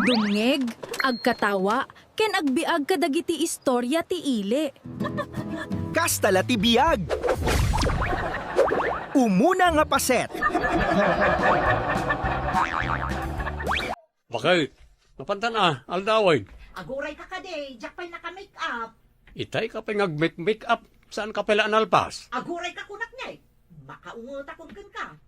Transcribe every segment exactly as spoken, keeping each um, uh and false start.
Dumngeg, agkatawa, ken agbiag kadagiti istorya ti ili. Kasta la ti biag. Umuna nga paset. Bakit? Napantan a, aldawen. Aguray ka kadi, diak pay naka-make up. Itay ka pay nga agmek-make up, saan ka pay la nalpas? Aguray ka kunak ngay. Makaungetakon kenka.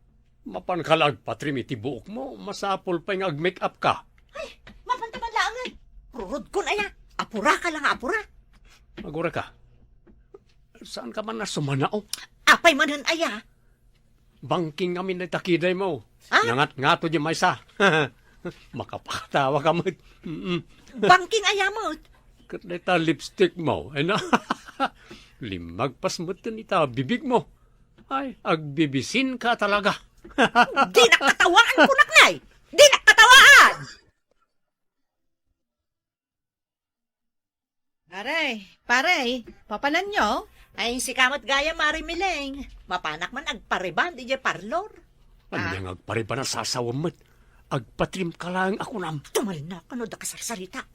Mapan ka la agpatrim iti buokmo, masapul pay nga agmake up ka. Ay, mapan ta man laengen. Rurodkon aya. Apura ka la nga apura. Agura ka. Saan ka man nasumanao? Apay manen aya? Bangking ngamin dayta kidaymo. Ha? Nangatngato di maysa. Makapakatawa ka met. Mm-mm. Bangking aya met? Ket dayta lipstick mo. Ay na. Limmagpas metten ita bibig mo. Ay, agbibisin ka talaga. Dinak katawaan, kunak ngay. Dinak katawaan! Aray, pare, papananyo? Ay, sika met gayam, Mare Mileng. Mapanak man agparebond idiay parlor. Ania nga agparebond a sasawem met? Agpatrim ka laeng a kunam. Tumalnak, ano da kasarsaritak?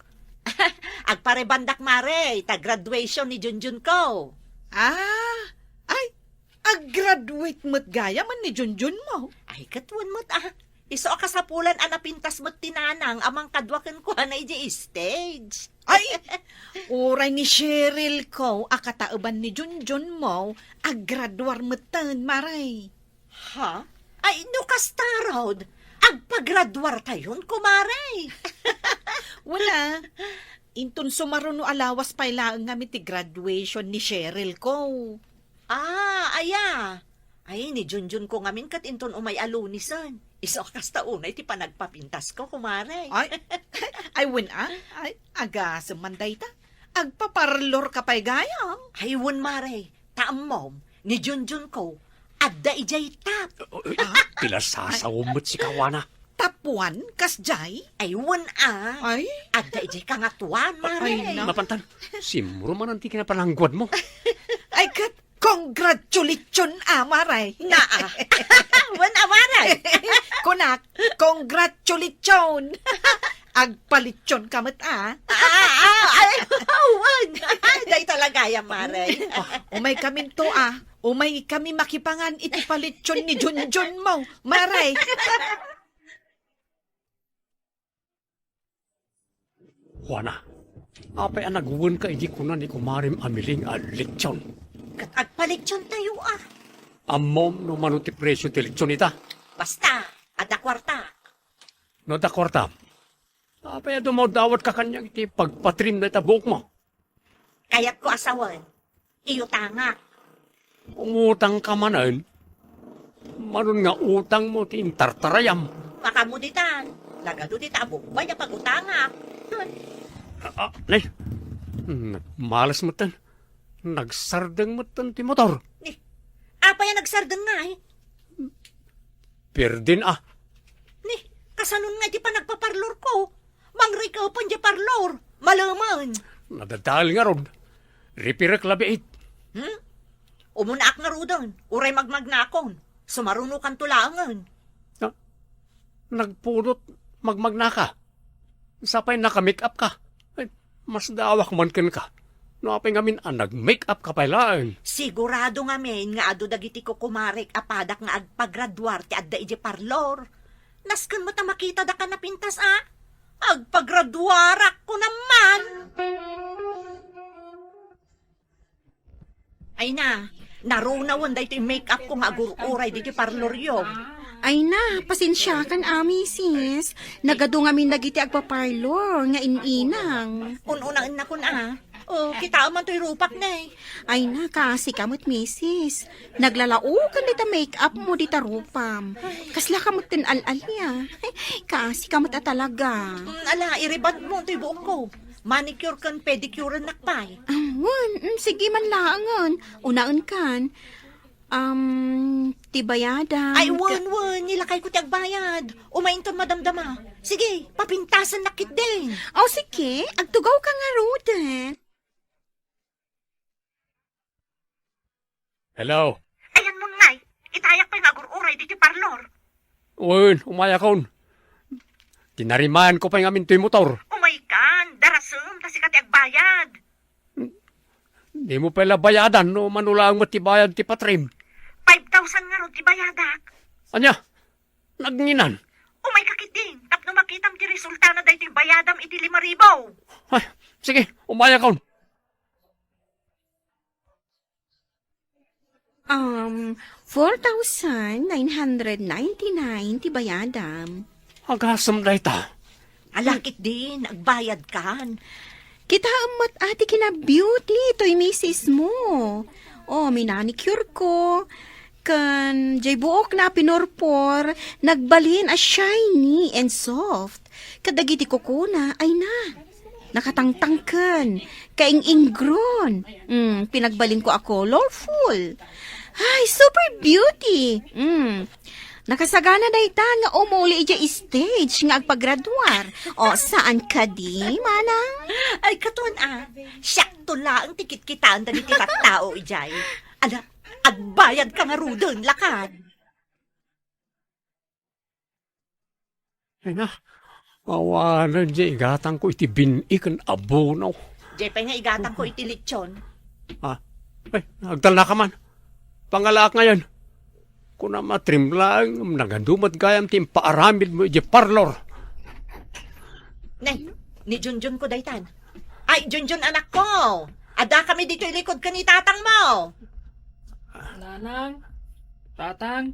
Agparebondak, Mare, ta graduation ni Junjun ko. Ah, ay, aggraduate met gayam ni Junjun mo? Ay, ket wen met, ah. Isu a kasapulan a napintas met ti nanang a mangkadua kenkuana idiay stage. Ay, uray ni Cheryl ko a kataeban ni Junjun mo, aggraduar metten, Mare. Ha? Ay, no kasta, Rod, agpagraduartayon, kumare. Wala. Inton sumaruno a lawas pay laeng ngamin ti graduation ni Cheryl ko. Ah, aya. Ay, ni Junjun ko ngamin ket inton umay a Lunesen. Isu a kasta unay ti panagpapintas ko, kumare. Ay, ay, wen, ah? Ay, agasem man dayta. Agpaparlor ka pay gayam? Ay, wen, mare. Ta ammom, ni Junjun ko, adda idiay tap. Ah? Pila sasawem met sika, Juana? Tap one, kasdiay? Ay, wen, ah. Ay? Adda idiay kangatoan, mare. Ay, na. Mapantan, simro manen ti kinapanangguad mo. Ay, ket, congratulation, ah, mare. Naa. Wen, ah, mare. Kunak, congratulation. Agpalitson ka met, ah. Ah, ah, ay, wen. Dayta la gayam, mare. Ah, umay kaminto, ah. Umay kami makipangan iti palitson ni Junjun mo, mare. Juana, apay a nagwenka idi kuna ni kumarem a Mileng a litson? Ket agpalitson tayo, ah. Ammom no mano ti presio ti litson ita? Basta, adda kuarta. No adda kuarta, apay a dumawdawat ka kaniak iti pagpatrim dayta buokmo? Kayatko a sawen, iutangak. Umutang ka manen? Manon nga utang mo ti intartarayam. Makamuditan, nagadu dita a bukbay a pagutangak. Ah, ah, nay, nagmalas metten. Nagsardeng metten ti motor. Ni, apay a nagsardeng ngay? Pirdin, ah. Ni, kasanon nga iti panagpaparlor ko? Mangrikepen di parlor. Malemen. Nadadael ngarud. Ripirek labiit. Hmm? Umunaak ngaruden. Uray magmagnakon. Sumarunokanto laengen. Na, nagpudot magmagnaka. Sapay naka-make up ka. Ay, masdaawak man kenka. No apay ngamin a nag-make up ka pay laeng. Sigurado ngamin nga adu dagiti kukumarek a padak nga agpagraduar ti adda idiay parlor. Nasken met a makitadaka napintas a. Agpagraduarak, kunam man. Ay na, narunawen daytoy make-up ko nga agur-uray ditoy parloryo. Ay na, pasensiakan a, misis. Nagadu ngamin dagiti agpaparlor nga in-inang. Un-unaennakon a. O, kitaem man toy rupak, ne. Ay na, kaasi ka met, misis. Naglalaokan dita make-up mo dita rupam. Kasla ka met ten al-alia. Kaasi ka met a talaga. Mm, ala, iribad mo toy buok ko. Manicure ken pedicure-ennak pay. Ah, wen, mm, sige man laengen. Unaenkan. Um, ti bayadam. Ay, wen, wen. Ilakay ko ti agbayad. Umay inton madamdama. Sige, papintasennak ketdin. O, sige. Agtugaw ka ngaruden. Hello? Ayanmon ngay, itayak pay nga agur-uray ditoy parlor. Wen, umayakon. Tinarimayanko pay ngamin toy motor. Umay kan, darasem, ta sika ti agbayad. Dimo pay la bayadan no mano laeng met ti bayad ti patrim. Five thousand ngarud ti bayadak. Ania? Nagnginan? Umayka ketdin, tapno makitam ti resultana daytoy bayadam iti lima ribu. Ay, sige, umayakon. Um, four thousand nine hundred ninety-nine ti bayadam. Agasem dayta. Ala ketdin, agbayad kan. Kitaem met a ti kina-beauty toy misis mo. O, minanicure ko. Ken jay buokna a pinurpor, nagbalin a shiny and soft. Kadagiti kukuna, ay na. Nakatangtangken, kaing-ingron. Mm, pinagbalinko a colorful. Ay, super beauty. Mm. Nakasagana dayta nga umuli idiay stage nga agpagraduar. O, saan kadi, manang? Ay, katon a. Siakto laeng ti kitkitaen dagiti tattao idiay. Ala, agbayad ka ngaruden, lakad. Ay na, awanen diay igatangko iti bin-i ken abono. Diay pay nga igatangko iti litson. Ah, ay, agtalnaka man. Pangalaak ngayen. Kunam a trim laeng, nagadu met gayam ti impaaramidmo idiay parlor. Nay, ni Junjun ko daytan. Ay, Junjun, anakko! Adda kami ditoy likod ken ni tatangmo! Nanang? Tatang?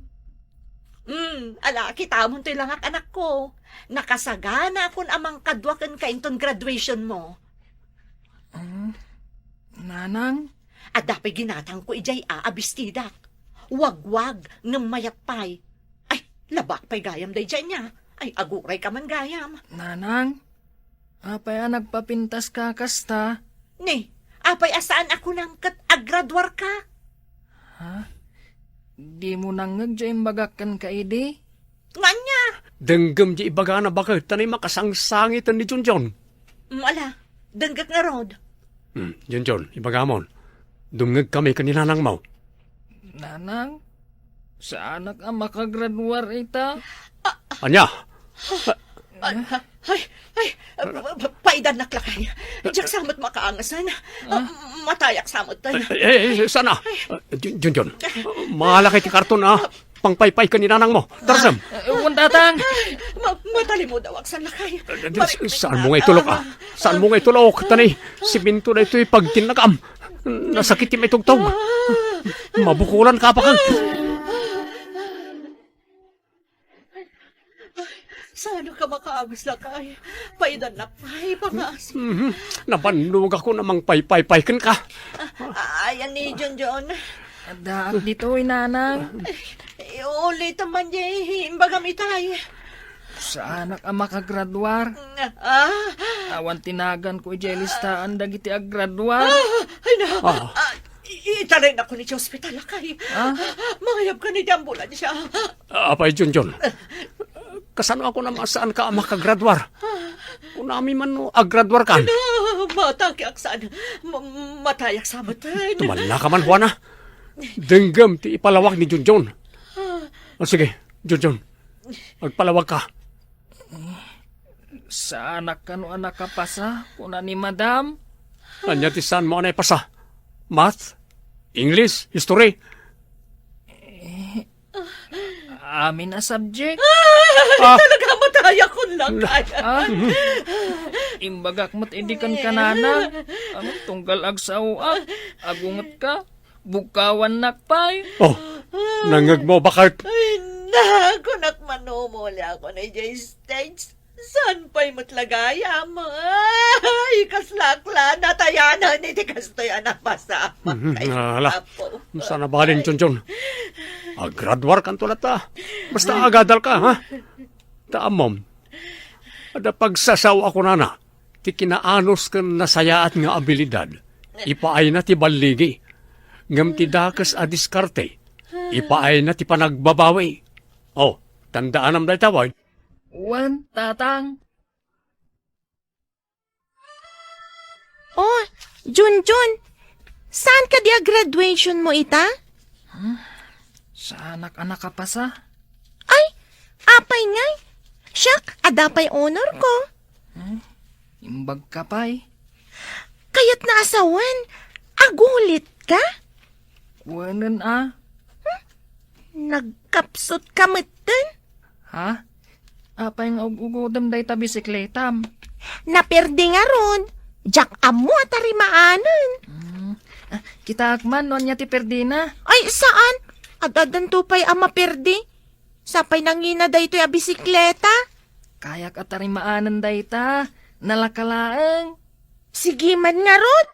Hmm, ala, kitamon toy langak, anakko. Nakasaganaakon a mangkadua kenka inton graduationmo. Hmm, Nanang? Adda pay ginatangko idiay a, a bestidak. Wagwag, ngem mayat pay. Ay, labak pay gayam daydiay nia. Ay, agurayka man gayam. Nanang, apay a nagpapintaska kasta? Ni, apay a saan a kunam ket aggraduarka? Ha? Dimo nangngeg diay imbagak kenka idi? Nga ania? Denggem diay ibagana baket ta ni makasangsangiten ni Junjun. Mm, ala, denggek ngarud. Hmm, Junjun, ibagamon. Dumngegkami ken ni nanangmo. Nanang, saanak a makagraduar ita. Ania? Ay, ay, ay, pa-, pa-, paidannak lakay. Diak sa met makaangasan. Ah, matayak sa met. Ay, ay, ay, sana. Ah, Jun-, Junjun, mangala ka iti karton a pangpaypay ken ni nanangmo. Darasem. Eh, wen, Tatang. Ma-, matalimod a waksan lakay. Eh, eh, saan mo nga itulok, ah? Saan mo nga itulok? Ta ni, simento daytoy pagtinnagam. Nasakit ti maitugtog. Mabukulan ka pa kan. Saan ka makaangas lakay? Paidannak pay, pangas. Mhm. Nabannogakon a mangpaypaypay kenka. Ah, ayan ni Junjun. Addaak ditoy, Nanang. Iulitem man diay imbagam itay. Saanak a makagraduar. Ah. Awan ti naganko idiay listaan dagiti aggraduar. Ah, ay na. Ah. Ah, i-, itaraynakon iti ospital, lakay. Ah? Mangayabkan iti ambulansia. Apay, Junjun. Kasano a kunam a saanka a makagraduar? Kunami man no aggraduarkan. Ay na, matakiak saan. Ma-, matayak sa met. Tumannaka man, Juana. Denggem ti ipalawag ni Junjun. Ah, sige, Junjun. Agpalawag ka. Saanak kano a nakapasa, kuna ni Madam. Ania ti saanmo a naipasa? Math? English? History? Eh, amin a subject. Ah! Talaga, matayakon lakay. Ah? Imbagak met idi kenka, Nanang. Amin, tunggal agsaoak. Agungetka. Bugkawannak pay. Oh, nangngegmo, baket? Ay, na, kunak man no umuliakon idiay stage. Saan pay met la gayam? Ay, kaslak la, natayanen iti kastoy a napasa. Mhm, ala. Apo. Saan a balin, Junjun. Aggraduarkanto latta. Basta agadalka, ha? Ta ammom, adda pagsasao a kunana, ti kinaanus ken nasayaat nga abilidad, ipaayna ti balligi, ngem ti dakes a diskarte, ipaayna ti panagbabawi. Oh, tandaanam dayta, wen? Wen, Tatang. Oh, Junjun, saan kadi a graduation mo ita? Hmm? Saanak a nakapasa? Ay, apay ngay? Siak, adda pay honor ko. Hmm? Imbag ka pay. Kayatna a sawen, agulit ka? Kuenen a. Nagkapsut ka metten? Ha? Apay nga ug-ugudem dayta bisikletam? Naperdi ngarud. Diak ammo a tarimaanen. Hmm. Ah, kitaek man no ania ti perdina. Ay, saan? Ad-addanto pay a maperdi. Sapay nangina daytoy a bisikleta. Kayak a tarimaanen dayta. Nalaka laeng. Sige man ngarud.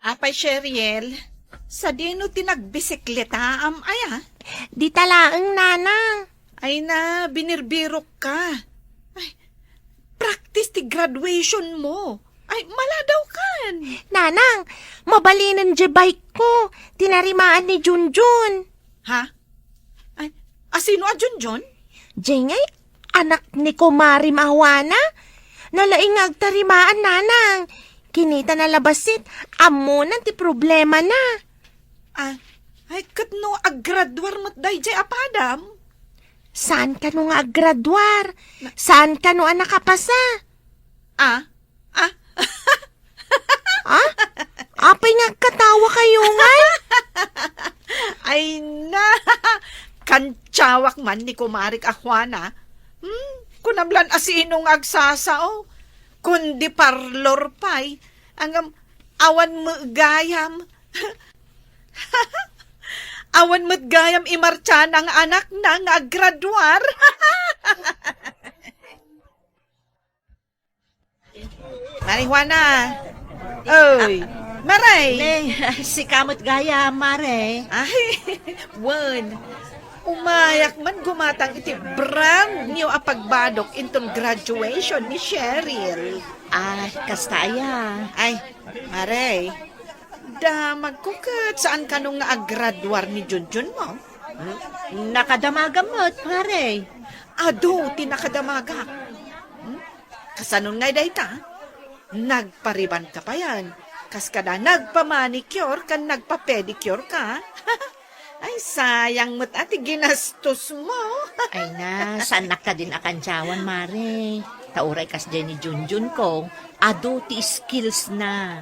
Apay, Sheriel, sadino ti nagbisikletaam, aya? Dita laeng, Nanang. Ay na, binirbirok ka. Ay, practice ti graduation mo. Ay, maladaw kan. Nanang, mabalinen diay bike ko. Tinarimaan ni Junjun. Ha? Ay, asino a Junjun? Diay ngay, anak ni kumarim a Juana. Nalaing nga agtarimaan, Nanang. Kinitana la bassit, ammonan ti problemana. Ah, ay, ket no aggraduar met daydiay a padam? Saan kano nga aggraduar? Saan kano a nakapasa? Ah? Ah? Ah? Apay nga agkatawa kayo ngay? Ay na! Kantiawak man ni kumarik a Juana. Hmm? Kunam lan asino nga agsasao. Kundi parlor pay. Ngem awan met gayam. Awan met gayam i Marciana nga anakna nga aggraduar. Mare Juana. Oy, Mare. Ne, sika met gayam, Mare. Ay, wen. Umayak man gumatang iti brand new a pagbadok inton graduation ni Cheryl. Ay, kasta aya. Ay, Mare. Damagko ket saan kano nga aggraduar ni Junjun mo? Hmm? Nakadamagam met, Mare. Adu ti nakadamagak. Hmm? Kasanon ngay dayta? Nagpariban ka payen. Kas kada nagpamanicure ken nagpapedicure ka. Ay, sayang met a ti ginastos mo. Ay na, saannak kadin a kantiawan, Mare. Ta uray kasdiay ni Junjun ko, adu ti skills na.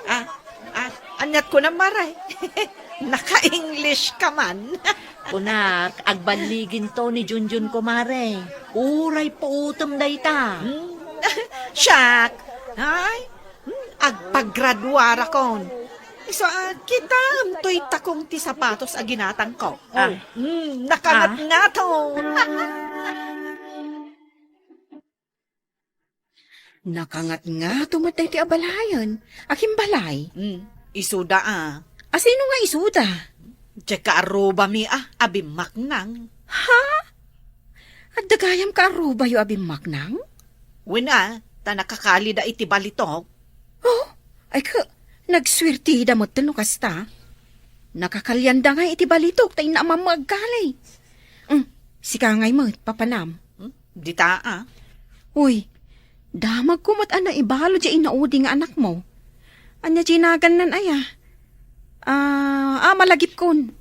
Ah, ah, aniat kunam, Mare? Naka-English ka man. Kunak, agballiginto ni Junjun ko, Mare. Uray puotem dayta. Hmm. Siak. Ay, hmm, agpagraduarakon. Isu a, kitaem toy takong ti sapatos a ginatangko. Ah. Hmm, nakangatngaton. Nakangatngato met daytoy a balayen. Agimbalay. Hmm, isuda a. Asino nga isuda? Diay kaarrubami a, a bimmaknang. Ha? Adda gayam kaarrubayo a bimmaknang? Wen a, ta nakakalida iti balitok. Oh, ay ka, nagsuertida met no kasta. Nakakalianda nga iti balitok, ta inna a mammo agkali. Hmm, sika ngay met, papanam. Hmm? Dita, ah. Uy, damagko met a naibalo diay inaudi nga anakmo. Ania diay nagannan aya? Ah, ah, malagipkon.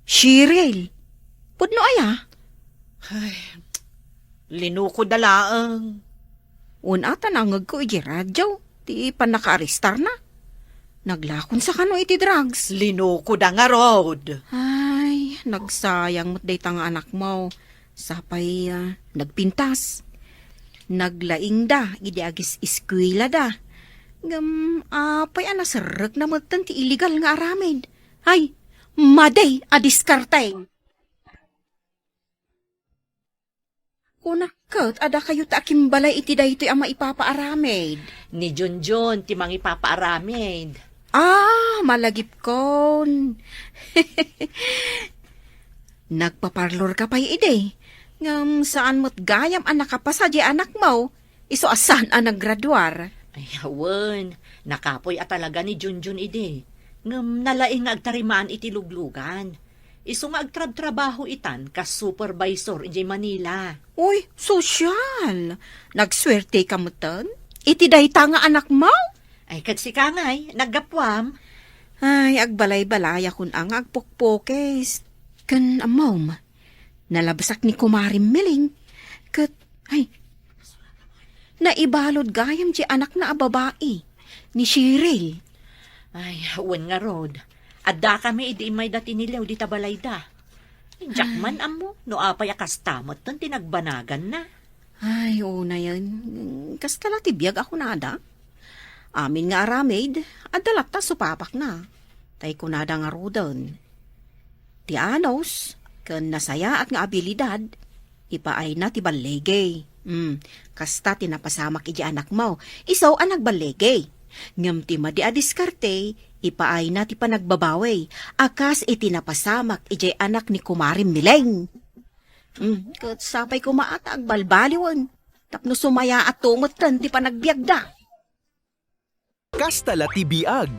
Cheryl. Pudno aya? Ay, linuko da laeng. Wen a, ta nangngegko iti radio ti pannakaarestarna. Naglakonsa kano iti drugs. Linuko da ngarud. Ay, nagsayang met dayta nga anakmo. Sapay, ah, nagpintas. Naglaingda idi agis-iskuelada. Ngem apay a naserrekna metten ti illegal nga aramid? Ay, madi a diskarte! Kunak ket a dakayo ti akimbalay iti daytoy a maipapaaramid. Ni Junjun ti mangipapaaramid. Ah, malagipkon. Nagpaparlor ka pay idi. Ngem saan met gayam a nakapasa diay anakmo, isu a saan a naggraduar. Ay, wen, nakapuy a talaga ni Junjun idi. Ngem nalaing nga agtarimaan iti luglugan. Isu nga agtrabtrabaho itan kas supervisor idiay Manila. Uy, sosyal! Nagsuerte ka metten? Iti dayta nga anakmo? Ay, ket sika ngay, naggapuam. Ay, agbalay-balayakon a nga agpukpukis. Ken ammom, Nalabsak ni Kumari Miling, ket, ay, naibalud gayam ti anakna a babai, ni Cheryl. Ay, wen ngarud. Adda kami idi immay dati ni Leo dita balayda. Diak Ay. man ammo, no apay a kasta met ti nagbanaganna. Ay, unayen. Kasta la ti biag a kunada. Amin nga aramid, adda latta supapakna. Tay kunada ngaruden. Ti anus, ken nasayaat nga abilidad, ipaayna ti balligi. Hmm, kasta ti napasamak iti anakmo. Isu a nagballigi. Ngem ti madi a diskarte, ipaayna ti panagbabawi. A kas iti napasamak iti anak ni Kumari Mileng. Hmm, ket sapay koma a ta agbalbaliwen. Tapno sumayaat metten ti panagbiagda. Kasta la ti biag.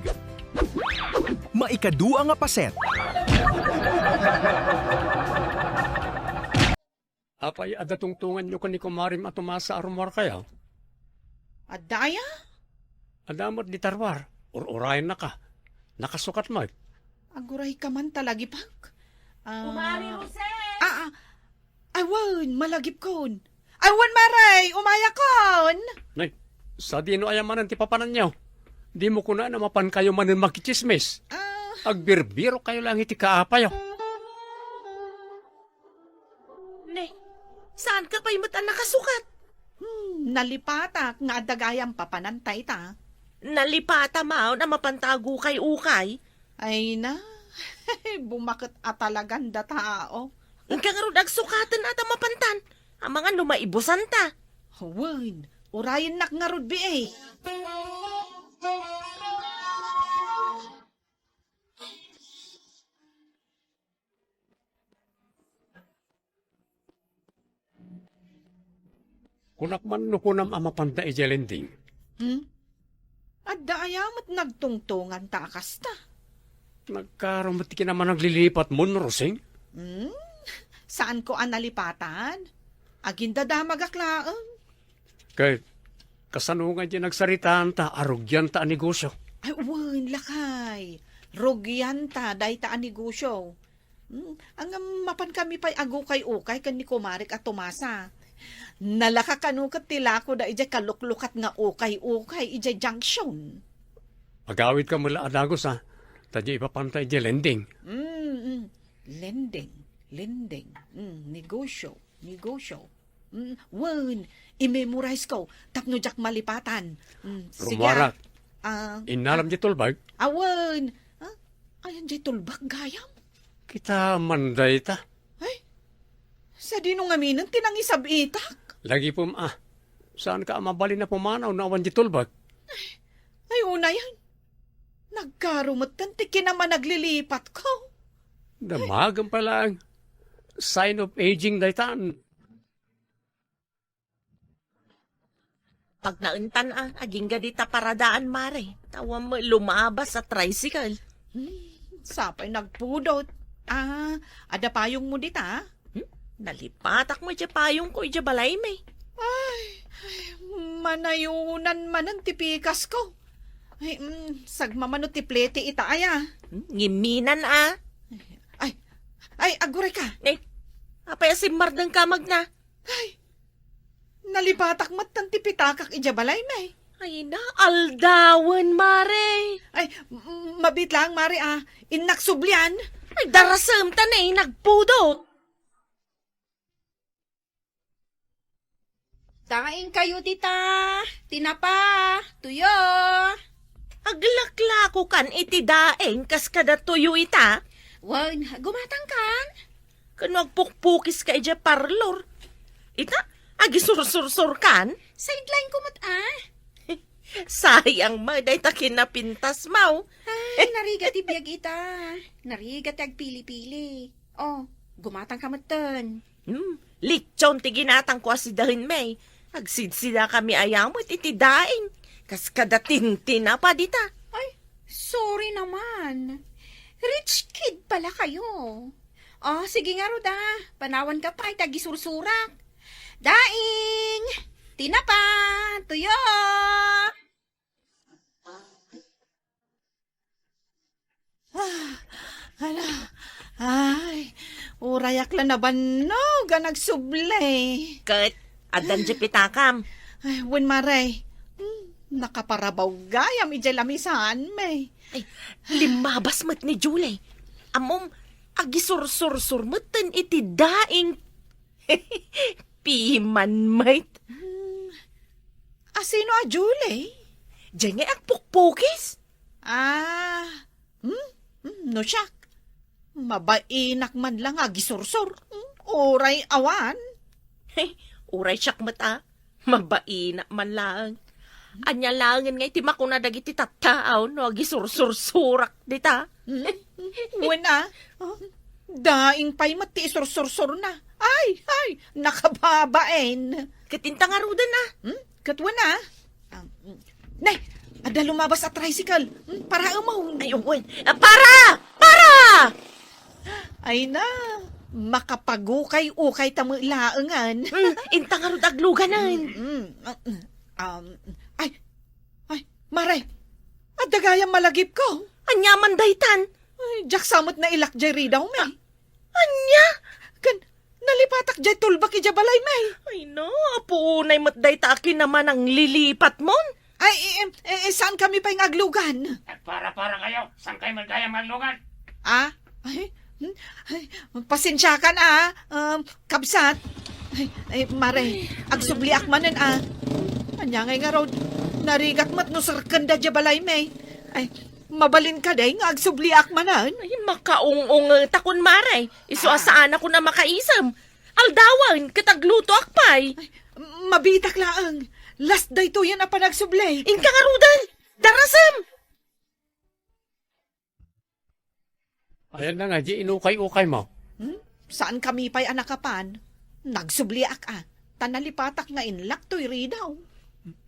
Maikadua nga paset. Apay, adda tungtonganyo ken ni Kumarim a Tomasa a rummuarkayo? Adda aya? Adda met dita ruar. Ur-urayennaka. Nakasukat met. Agurayka man ta lagipek. Ah, Kumari Rosel! Ah, ah. Ay, wen, malagipkon. Ay, wen, Mare, umayakon. Nay, sadino aya manen ti papananyo? Dimo kunaen a mapankayo manen makitsismis. Ah. Agbirbirokkayo laeng iti kaapayo. Ne, saanka pay met a nakasukat? Hmm, nalipatak nga adda gayam papananta ita. Nalipata maon a mapanta agukay-ukay? Ay na, bumaket a talagan da tao. Inka ngarud agsukaten a ta mapantan, amangan no maibusanta. Wen, urayennak ngarud bi, eh. Kunak man no kunam a mapanta idiay lending. Hmm? Adda aya met nagtungtonganta a kasta? Nagkaro met ti kinamanaglilipatmon, Rosing? Hmm? Saanko a nalipatan? Agindadamagak laeng. Ket kasano nga idiay nagsaritaanta a rugianta a negosio? Ay, wen, lakay. Rugianta dayta a negosio. Hmm, ngem mapankami pay agukay-ukay ken ni kumarik a Tomasa. Nalaka kano ket ti lakoda idiay kaluklukat nga ukay-ukay idiay junction. Agawidka met la a dagus, a. Ta diay ipapanta idiay lending. Mm, mm. Lending, lending. Mm, negosyo, negosyo. Mm, wen, i-memorize ko, tapno diak malipatan. Mm, sige, Rumuarak. Ah, innalam ah, diay tulbag? Awen. Ah, ayan diay tulbag, gayam? Kita man dayta. Ay, sadino ngaminen ti nangisab-itak? Lagipem, a. Saanka a mabalin a pumanaw no awan diay tulbag? Ay, unayan. Nagkaro metten ti kinamanaglilipatko. Damagem pay laeng. Sign of aging daytan. Pagnaentan a, agingga dita paradaan, Mare. Tawen met lumabas a tricycle. Hmm, sapay nagpudot. Ah, adda payongmo dita? Hmm? Nalipatak met diay payongko idiay balaymi. Ay, ay, manayonan manen ti pikasko. Ay, mm, sagmamano ti plete ita aya. Hmm? Ngimminan a. Ay, ay, agurayka. Eh, apay a simmardengka magna? Ay, nalipatak metten ti pitakak idiay balaymi. Ay na, aldawen, Mare. Ay, m-, mabiit laeng, Mare, a. Innak sublian. Ay, darasem ta ne, nagpudot. Daingkayo dita, tinapa, tuyo. Aglaklakokan iti daing kas kada tuyo ita? Wen, gumatangkan? Ken no agpukpukiska idiay parlor? Ita, agisursursurkan? Sidelineko met, a. Sayang met dayta kinapintasmo. Ay, narigat ti biag ita. Narigat ti agpili-pili. O, gumatangka metten. Hmm, litson ti ginatangko a sidaenmi. Agsidsidakami aya met iti daing. Kas kada tintinapa dita. Ay, sorry naman. Rich kid pala kayo. O, sige ngarud a. Panawanka pay ti agisursurak. Daing! Tinapa! Tuyo! Ah, ala, ay, Urayak la nabannog a nagsubli. Ket, addan diay pitakam. Ay, wen, Mare. Hmm, nakaparabaw gayam idiay lamisaanmi. Ay, limmabas met ni Julie. Ammom, agisursursur metten iti daing piman met. Hmm, asino a Julie? Diay nga agpukpukis. Ah, hmm? Hmm, no siak. Mabainak man lang nga agisursur. Hmm, uray awan. Hey, uray siak met a. Mabainak man laeng. Ania laengen nga iti makuna dagiti tattaaw no agisursursurak dita? Hmm? Wen a. Daing pay met ti isursursurna. Ay, ay, nakababain. Ket inta ngaruden a. Hmm? Ket wen a. Ah, mm. Nay, adda lumabas a tricycle. Hmm, para umon. Ay, wen. Ah, para! Para! Ay na, makapagukay-ukay ta met laengen. Hmm, inta ngarud agluganen. Mm, mm. Um, ay, ay, Mare, adda gayam malagipko. Ania man daytan? Ay, diak sa met nailak diay ridawmi. Ania? Ken nalipatak diay tulbak idiay balaymi. Ay na, apo unay met dayta a kinamanang lilipatmon. Ay, eh, eh, eh, saankami pay nga aglugan? Agpara-para kayo, saan kayo man gayam aglugan? Ah? Ay, hmm? Ay, pasensiakan a, um, kabsat. Ay, ay, Mare, agsubliak manen a. Ania ngay ngarud, narigak met no serkenda diay balaymi. Ay, mabalin kadi nga agsubliak manen? Ay, makaung-ungetakon, Mare. Isu a saanakon a makaisem. Aldawen, ket aglutoak pay. Ay, mabiitak laeng. Last daytoyen a panagsubli. Inka ngaruden! Darasem! Ayan na nga, di inukay-ukay mo. Hmm? Saankami pay a nakapan? Nagsubliak a. Ta nalipatak nga inlak toy ridaw.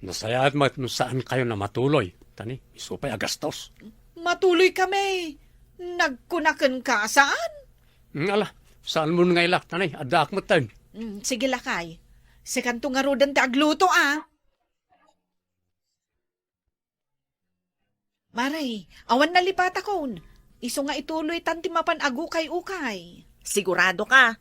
Nasayaat met no saan kayo na matuloy. Tani, isu pay a gastos. Matuloy kami. Nagkunaken ka, saan? Hmm, ala, saan mo nga ilak? Tani, addaak met ten. Hmm, sige, lakay. Sikanto ngaruden ti agluto, a. Mare, awan nalipatakon. Isu nga ituloytan ti mapan agukay-ukay. Sigurado ka?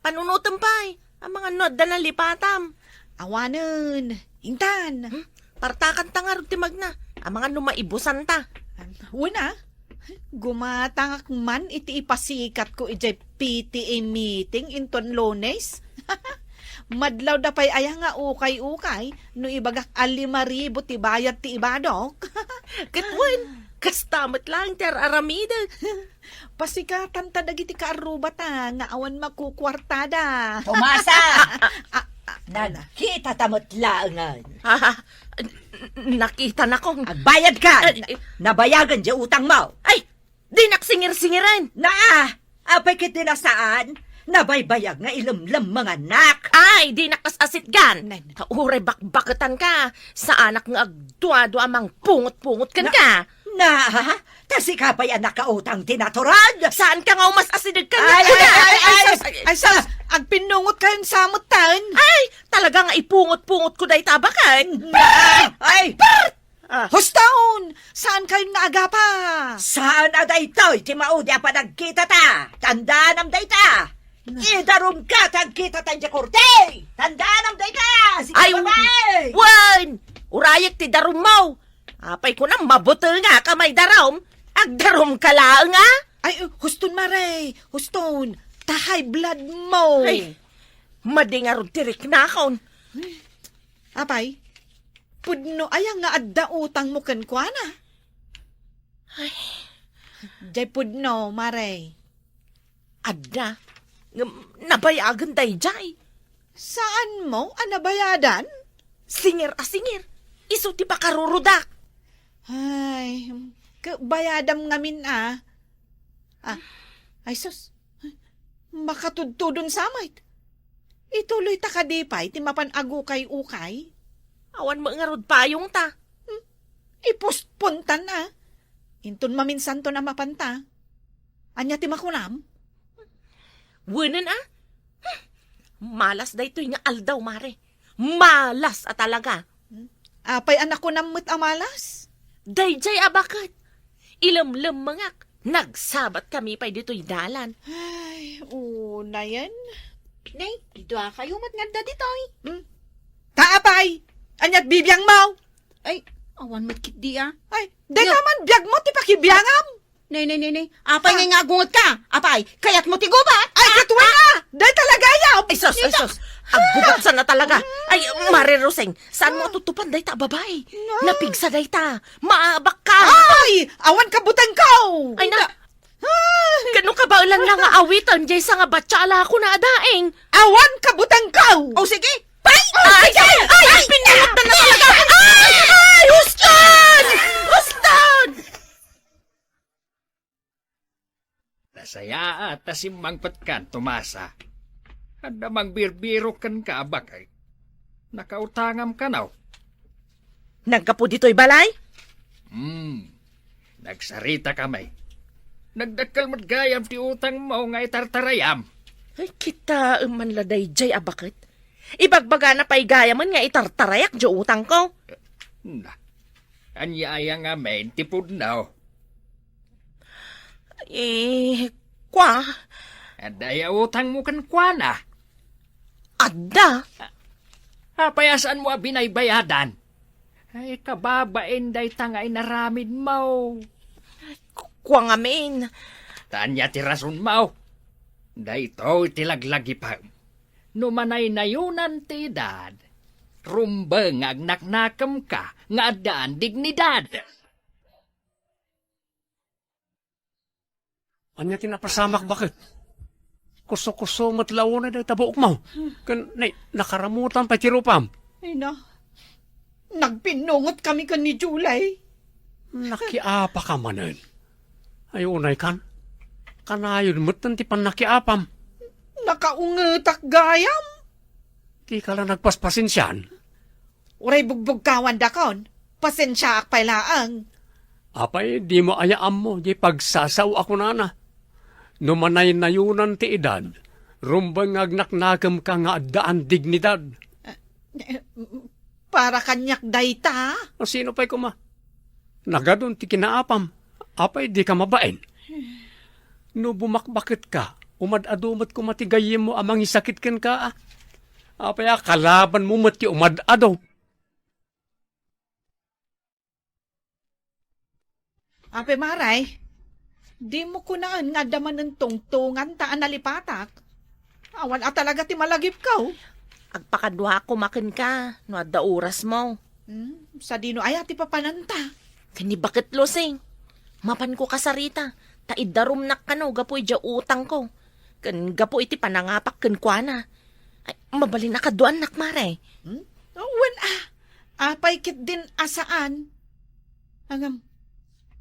Panunotem pay. Amangan no adda nalipatam. Awanen. Intan. Hmm? Partakanta ngarud ti magna. Amangan no maibusanta. Wen a. Gumatangak man iti ipasikatko idiay P T A meeting inton Lunes. Madlawda pay aya nga ukay-ukay no ibagak a lima ribu ti bayad ti ibadok. Ket wen, kasta met laeng ti ar-aramidek. Pasikatanta dagiti kaarrubata nga awan makukuartada. Tomasa! Ah, ah, ah, ala. Nagkitata met laengen. Ah, n-, n-, nakitanakon. Agbayadkan. Eh, eh. Nabayagen diay utangmo. Ay, dinak singir-singiren. Naa, apay ket di na saan? Nabaybayag nga ilemlem manganak. Ay, dinak as-asitgan. Nay, nay. Ta uray bakbaketanka, saanak nga agduadua a mangpungot-pungot kenka. Na, na, ta sika pay a nakautang ti natural. Saanka nga umas-asideg ken ay, ay, natural? Ay, ay, ay, ay, sus, ay, ay, sus, agpinnungotkayon sa metten. Ay, talaga nga ipungot-pungotko dayta a baket. Na, ay, Ah. Husto! Saan kayon nga agapa? Saan a daytoy ti maudi a panagkitata? Tandaanam dayta! Idarumka ti agkitata idiay korte! Tandaanam dayta! Sige, ay, babae! Wen! Urayek ti darummo! Apay kunam, mabutengak a maidarum? Agdarumka laeng, a? Ay, huston, Mare! Huston! Ta high blood mo! Ay, madi ngarud ti riknakon. Apay, pudno aya nga adda utangmo kenkuana? Ay. Diay pudno, Mare. Adda. Ngem nabayagen daydiay. Saanmo a nabayadan? Singir a singir. Isu ti pakarurudak. Ay, ke-, bayadam ngamin a. Ah, ay sus. Makatudtudon sa met. Ituloyta kadi pay ti mapan agukay-ukay? Awan met ngarud payongta. Hmm? Ipostpontan a. Inton maminsanton a mapanta. Ania ti makunam? Wenen a? Hmm. Malas daytoy nga aldaw, Mare. Malas a talaga. Hmm? Apay a nakunam met a malas? Daydiay a baket. Ilemlemmengak. Nagsabat kami pay ditoy dalan. Ay, unayen. Nay, dua kayo met nga adda ditoy. Hmm? Ta apay, ania't bibiangmo? Ay, awan met ketdi a. Ay, dayta man biagmo ti pakibiangam. Nay, nay, nay, nay. Apay nga agungetka? Apay, kayatmo ti gubat? Ay, ket wen a! Dayta la gayam! Ay, sus, ay, sus. Aggubat sana talaga. Ay, Mare Roseng, saanmo a tutupan dayta a babai? Napigsa dayta. Maabak ka. Ay, awan kabutengko! Ay, na. Ay. Kano kabaelan la nga awiten, jay sa nga batsa a la kuna a daeng? Awan kabutengko! O, sige. Pay! Ay, ay, ay, ay, pinulot na talaga. Ay, ay, huston! Huston! Nasayaat ta simmangpetkan, Tomasa. Adda mangbirbirok kenka a baket. Nakautangam kano? Naggapu ditoy balay? Hmm. Nagsarita kami. Nagdakkel met gayam ti utangmo nga itartarayam. Ay, kitaem man la dayjay a baket. Ibagbagana pay gayamen nga itartarayak diay utangko. Na, ania aya ngamin ti pudno? Eh, kua? Adda aya utangmo kenkuana? Adda. Apay a saanmo a binaybayadan? Ay, kababain dayta nga inaramidmo. Kua ngamin. Ta ania ti rasonmo? Daytoy ti laglagipem. No manaynayonan ti edad, rumbeng nga agnaknakemka nga addaan dignidad. Ania ti napasamak baket? Kuso-kuso met la unay dayta buokmo. Ken, nay, nakaramutan pay ti rupam. Ay na, nagpinnungotkami ken ni Julie. Nakiapaka manen. Ay, unay kan. Kanayon metten ti pannakiapam. Nakaungetak gayam. Dika la nagpaspasensian. Uray bugbugkawandakon, pasensiaak pay laeng. Apay, dimo aya ammo, di pagsasao a kunana. No manaynayonan ti edad, rumbeng nga agnaknakemka nga addaan dignidad. Eh, para kaniak dayta? A, sino pay koma? Nagadun ti kinaapam. Apay, dika mabain? No bumakbaketka, umad-adu met koma ti gayyemmo a mangisakit kenka, a. Apay a kalabanmo met ti umad-adu? Apay, Mare, dimo kunaen nga adda manen tungtunganta a nalipatak? Awan a talaga ti malagipko. Agpakaduaak koma kenka no adda orasmo. Hmm, sadino aya ti papananta? Ken ni baket Lusing, mapanko kasarita, ta iddarumnak kano gapu idiay utangko, ken gapu iti panangapak kenkuana. Ay, mabalin a kaduaannak, Mare. Hmm? Wen a, apay ketdin a saan? Ngem,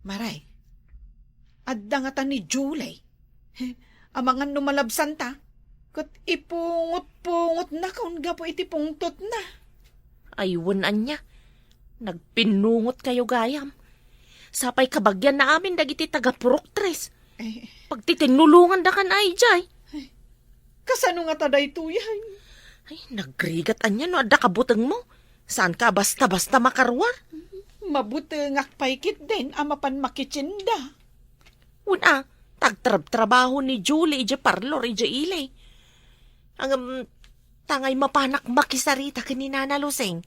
Mare, adda ngata ni Julie. Amangan no malabsanta, ket ipungot-pungotnakon gapu iti pungtotna. Ay, wen ania, nagpinnungotkayo gayam. Sapay kabagianna amin dagiti taga-Purok Tres. Eh. Pagtitinnulongandakan ay jay. Ay, kasano ngata daytoy? Ay, nagrigat ania no adda kabutengmo. Saanka a basta-basta makaruar? Mabutengak pay ketdin a mapan makitinda. Wen a, ta agtrabtrabaho ni Julie idiay parlor idiay ili. Ngem, tangay mapanak makisarita ken ni Nana Lusing.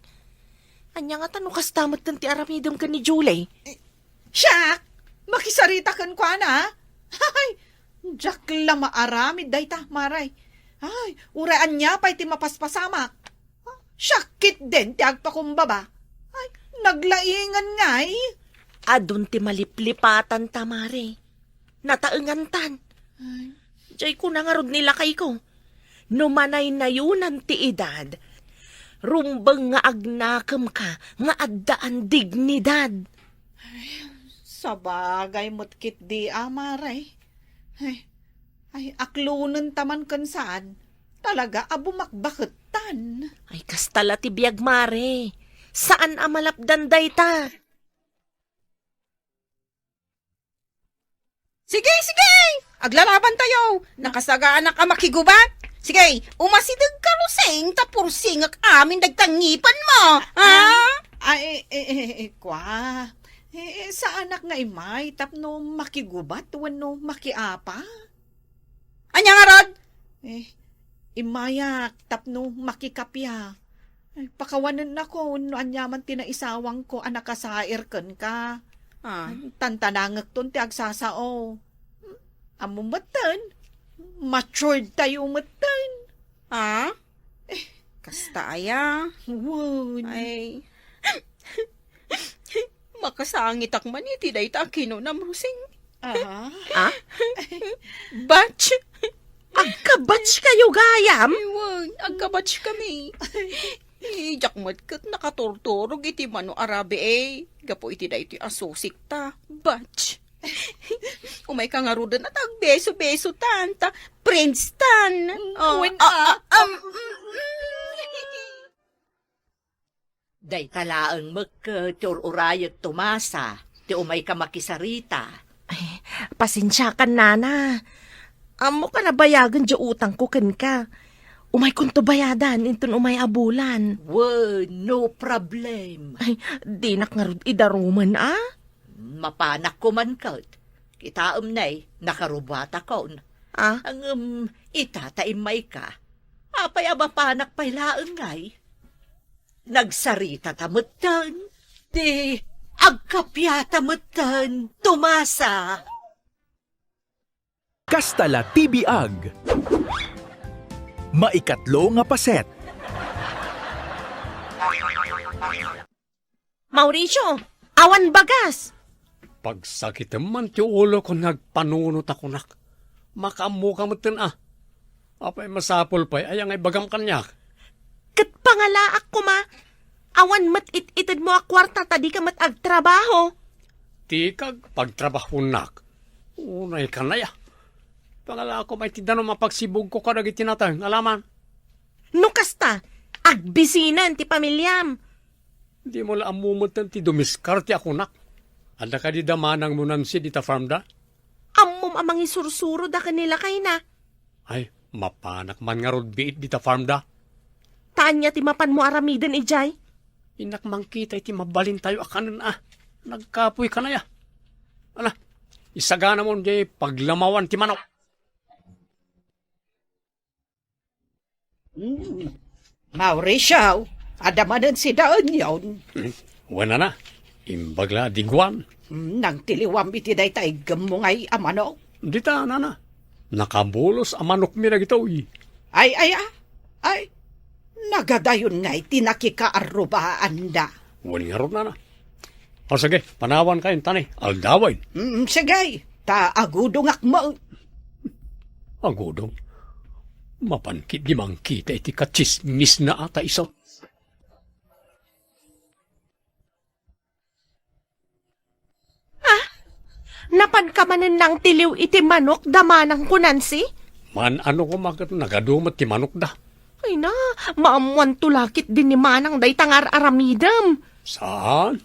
Ania ngata no kasta metten ti aramidem ken ni Julie? Eh, siak? Makisarita kenkuana? Ay, diak la maaramid dayta, Mare. Ay, uray ania pay ti mapaspasamak. Siak ketdin ti agpakumbaba. Ay, naglaingan ngay. Adun ti maliplipatanta, Mare. Nataengantan. Ay. Jay kuna ngarud ni lakayko, no manaynayonan ti edad, rumbeng nga agnakemka nga addaan dignidad. Ay, sabagay met ketdi a, Mare. Ay, ay, aklonenta man ken saan. Talaga a bumakbakettan. Ay, kasta la ti biag, Mare. Saan a malapdan dayta. Sige, sige! Aglalabantayo! Nakasagaanak a makigubat! Sige, umasidegka, Lusing, ta pursingek amin dagta ngipenmo! Ha? Ah, eh, eh, eh, eh, kwa. Eh, saanak nga immay tapno makigubat wenno makiapa? Ania ngarud? Eh, immayak tapno makikappia. Eh, pakawanennakon no aniaman ti naisawangko a nakasair kenka. Ah. Tantanangekton ti agsasao. Ammom metten, matured tayo metten. Ah? Eh, kasta aya? Wen. Ay. Makasangitak man iti dayta a kinunam, Rosing. Ah? Ah? Batch? Agka-batch kayo gayam? Ay, wen, agka-batch kami. Eh, diak met ket nakaturturog iti mano a rabii, eh. Gapu iti daytoy a susikta. Batch. Umayka ngaruden a tagbeso-besotan, ta friends tan. Mm, oh, wen, ah, ah, ah, um, mm, mm. Dayta laeng met ket ti ur-urayek, Tomasa, ti umayka makisarita. Ay, pasensiakan, nana. Ammok a nabayagen diay utangko kenka. Umaykonto bayadan inton umay a bulan. Wen, no problem. Ay, dinak ngarud idarumen, a? Mapanak koman ket. Kitaem ne, nakarubatakon. Ah? Ngem ita ta immayka. Apay a mapanak pay laeng ngay? Nagsaritata metten, ti agkappiata metten, Tomasa. Kasta la ti biag. Maikatlo nga paset. Mauricio, awan bagas! Pagsakitem man ti ulok nga agpanunot a kunak. Makaammoka metten a. Apay masapul pay aya nga ibagam kaniak? Ket pangalaak koma, awan met it-itedmo a kuarta ta dika met agtrabaho. Dika agpagtrabahonak. Unay kanaya. Pangalaak koma iti danum a pagsibugko kadagiti nateng, alaman. No kasta, agbisinen ti pamiliam. Dimo la ammo metten ti dumiskarte a kunak. Adda kadi da manangmo, Nancy, dita farm da? Ammom a mangisursuroda ken ni lakayna. Ay, mapanak man ngarud biit dita farm da. Ta ania ti mapanmo aramiden idiay? Innak mangkita iti mabalintayo a kanen a. Nagkapuy kanaya. Ala, isaganamon diay paglamawan ti manok. Mm. Mauricio, adda manen sida onion? Mm. Wen, nana, imbag la diguan. Mm, nangtiliwam iti dayta iggemmo ngay a manok? Dita, nana. Nakabulos a manokmi dagitoy. Ay, ay, ah. Ay, nagadayon ngay ti nakikaarrubaanda. Wen ngarud, nana. O, sige, panawankayon ta ni, aldawen. Mm, sige, ta agudongak met. Agudong? Mapan ketdi mangkita iti katsismisna a ta isu. Ah, napanka manen nangtiliw iti manok da manangko, Nancy? Maan-ano koma ket nagadu met ti manokda. Ay na, maammoanto la ketdi ni manang dayta nga ar-aramidem. Saan?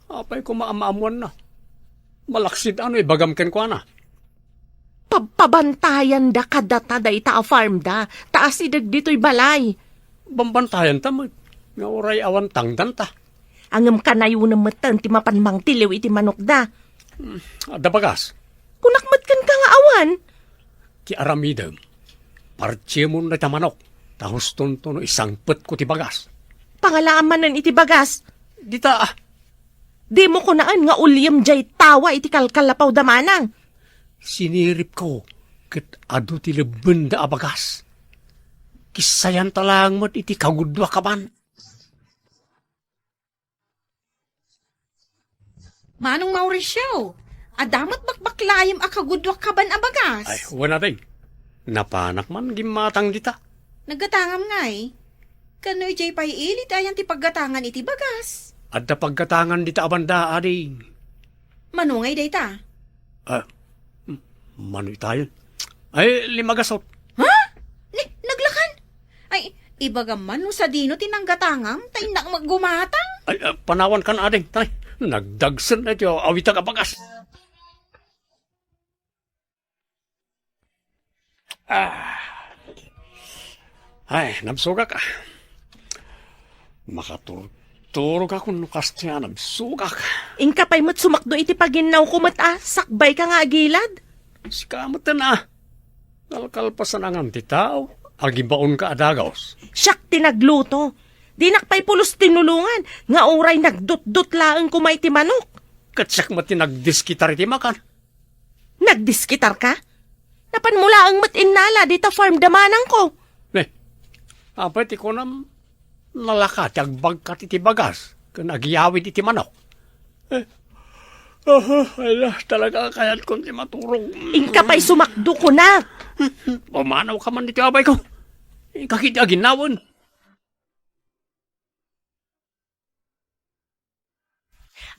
Apay koma a maammoanna? Malaksid ano ibagam kenkuana? Pabpabantayanda kadata dayta a farm da, ta asideg ditoy balay. Bambantayanta met, nga uray awan tangdanta. Ngem kanayonem metten ti mapan mangtiliw iti manokda. Hmm, adda bagas? Kunak met kenka nga awan. Ti aramidem, partiemon dayta manok, ta hustonto no isangpetko ti bagas. Pangalaam manen iti bagas. Dita, ah. Dimo kunaen nga uliem diay tawa iti kalkalapaw da manang. Siniripko ket adu ti lebbenda a bagas. Kissayanta laeng met iti kagudua kaban. Manong Mauricio, adda met bakbaklayem a kagudua kaban a bagas? Ay, wen, ading. Napanak man gimmatang dita. Naggatangam ngay. Kano idiay pay ili ti ayan ti paggatangan iti bagas? Adda paggatangan dita a banda, ading. Mano ngay dayta? Ah, hmm, mano itayon? Ay, limagasot. Ha? Ni, naglakan? Ay, ibagam man no sadino ti nanggatangam, ta innak met gumatang. Ay, ah, panawankan, ading. Tay, nagdagsen na iti awitak a bagas. Ah. Ay, nabsogak, ah. Makaturturogak no kasdiay a nabsogak. Inka pay met sumakdo iti paginnawko met a sakbayka nga agilad. Sika met a, kalkalpasan a ngem ti tao, agibaonka a dagus. Siak ti nagluto. Dinak pay pulos tinulongan, nga uray nagdutdot laeng koma iti manok. Ket siak met ti nagdiskitar iti makan. Nagdiskitarka? Napanmo laeng met innala dita farm da manangko. Ne, apay ti kunam, nalaka ti agbagkat iti bagas ken agyawid iti manok. Eh, aha, ala, talaga kayatkon ti maturog. Inka pay sumakdo, kunak. Pumanawka man ditoy, abayko. Inka ketdi aginnawen.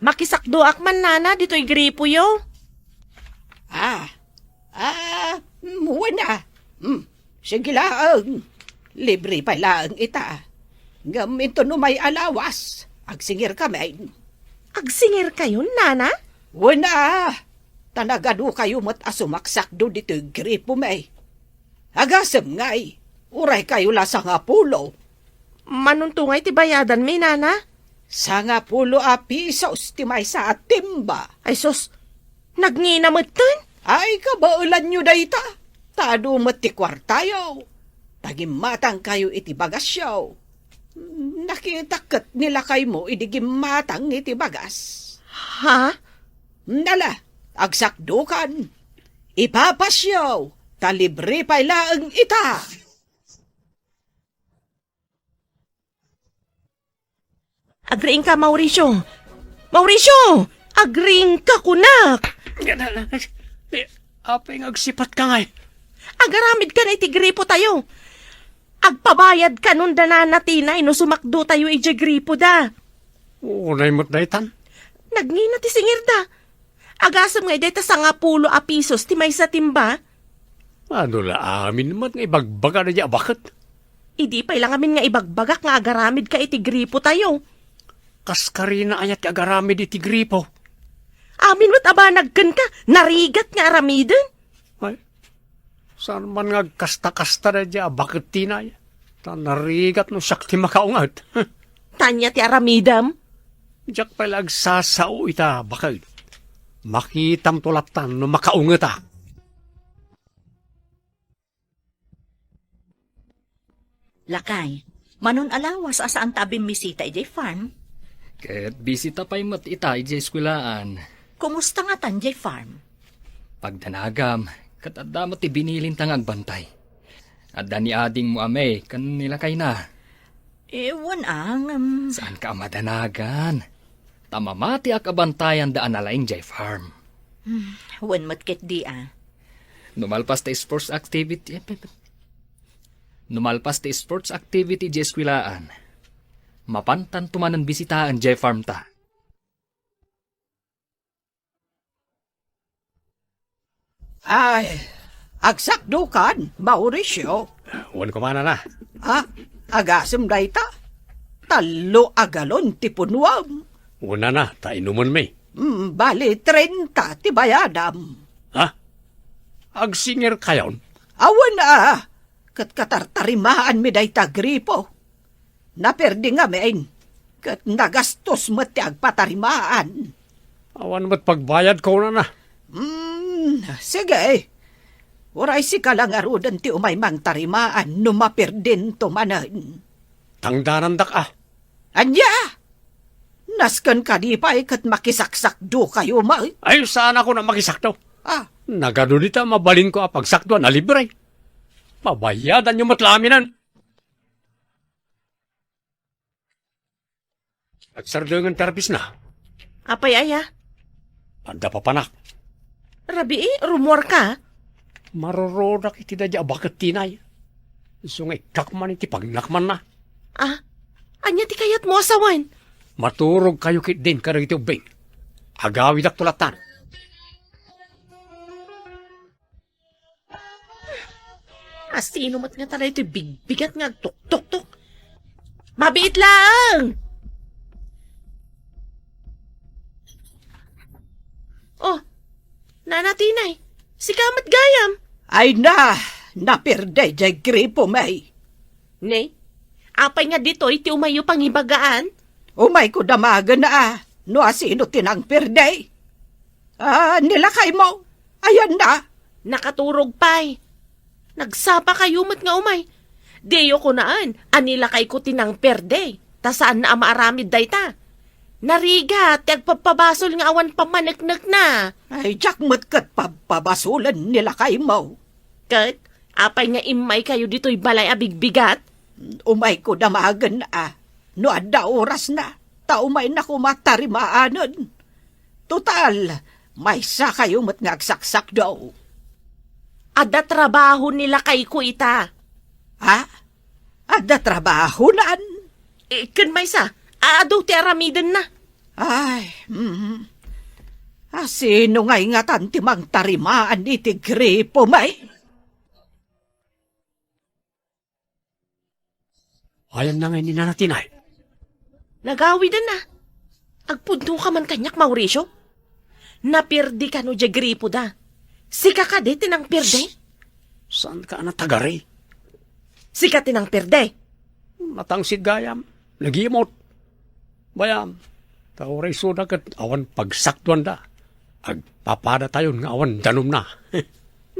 Makisakdoak man, nana, ditoy gripoyo. Ah, ah, mm, wen a. Mm, sige laeng. Libre pay laeng ita. Ngem inton umay a lawas, agsingirkami. Agsingirkayon, nana? Wen a, ta nagadukayo met a sumaksakdo ditoy gripomi. Agasem ngay, uraykayo la sangapulo. Manunto ngay ti bayadanmi, nana? Sangapulo a pisos ti maysa a timba. Ay sus, nagngina metten? Ay, kabaelanyo dayta, ta adu met ti kuartayo. Ta gimmatangkayo iti bagasyo. Nakitak ket ni lakaymo idi gimmatang iti bagas. Ha? Nala, agsakdokan. Ipapasyo, ta libre pay laeng ita. Agriingka, Mauricio. Mauricio! Agriingka, kunak! Apay nga agsipatka ngay? Agaramidkan iti gripotayo. Agpabayadkanon da nana Tinay no sumakdotayo idiay gripoda. Unay met daytan. Nagngina ti singirda. Agasem ngay dayta sangapulo a pisos ti maysa timba? Adu la amin met nga ibagbaga daydiay a baket? Idi pay la ngamin nga ibagbagak nga agaramidka iti gripotayo. Kas karina aya ti agaramid iti gripo? Amin met a banag kenka, narigat nga aramiden. Ay, saan man nga agkasta-kasta daydiay a baket, Tinay? Ta narigat no siak ti makaunget. Tania ti aramidem? Diak pay la agsasao ita baket. Makitamto lattan no makaungetak. Lakay, manon a lawas a saanta a bimmisita idiay farm? Ket bisita pay met ita idiay eskuelaan. Kumusta ngatan diay farm? Pagdanagam, ket adda met ti binilinta nga agbantay. Adda ni adingmo a May ken ni lakayna. Eh, wen a ngem. Saanka a madanagan. Ta mamatiak a bantayanda a nalaing diay farm. Hmm, wen met ketdi a. No malpas ti sports activity, eh, pe-, pe-, no malpas ti sports activity diay eskuelaan, mapantanto manen bisitaen diay farm ta. Ay, agsakdokan, Mauricio. Wen koma, nana. Ah, agasem dayta? Tallo a galon ti punuam. Wen, nana, ta inumenmi. Mm, bali, trenta ti bayadam. Ha? Agsingirkayon? Awan a, ket katartarimaanmi dayta gripo. Naperdi ngamin, ket nagastos met ti agpatarimaan. Awan met pagbayad, kunana. Hmm, sige. Uray sika la ngaruden ti umay mangtarimaan no maperdinto manen. Tangdanandak a. Ania? Nasken kadi pay ket makisaksakdokayo met? Ay, saan a kuna makisakdo. Ah. Nagadu dita mabalinko a pagsakdoan a libre. Pabayadanyo met la aminen. Agsardengen ti arbisna. Apay aya? Adda papanak. Rabii, rumuarka? Marurudak iti daydiay a baket, Tinay. Isu nga ikkak man iti pagnakmanna. Ah, ania ti kayatmo a sawen? Maturogkayo ketdin kadagiti ubbing. Agawidakto lattan. Asino met ngata daytoy bigbigat nga agtuktoktok? Mabiit laeng! Oh, Nana Tinay, sika met gayam? Ay na, naperde diay gripo, May. Ne, apay nga ditoy ti umayyo pangibagaan? Umayko damagen a. No asino ti nangperde? Ah, ni lakaymo. Ayanna. Nakaturog pay. Nagsapa kayo met nga umay. Diyo kunaan a ni lakayko ti nangperde, ta saanna a maaramid dayta. Narigat ti agpabpabasol nga awan pammaneknekna. Ay, diak met ket pabpabasolen ni lakaymo. Ket apay nga immay kayo ditoy balay a bigbigat? Umayko damagen a, no adda orasna, ta umayna koma tarimaanen. Total, maysa kayo met nga agsaksakdo. Adda trabaho ni lakayko ita. Ha? Adda trabahonan? Eh, ken maysa, adu ti aramidenna. Ay, mm. Asino ngay ngatan ti mangtarimaan iti gripo, may? Ayanna ngay ni Nana Tinay? Nagawidanna. Agpudno ka man kaniak, Mauricio? Naperde kano diay gripoda. Sika kadi ti nangperde? Shh! Saan ka a natagari? Sika ti nangperde. Natangsit gayam. Nagimot. Bayam, ta uray isuda ket awan pagsakduanda. Agpapadatayon nga awan danumna.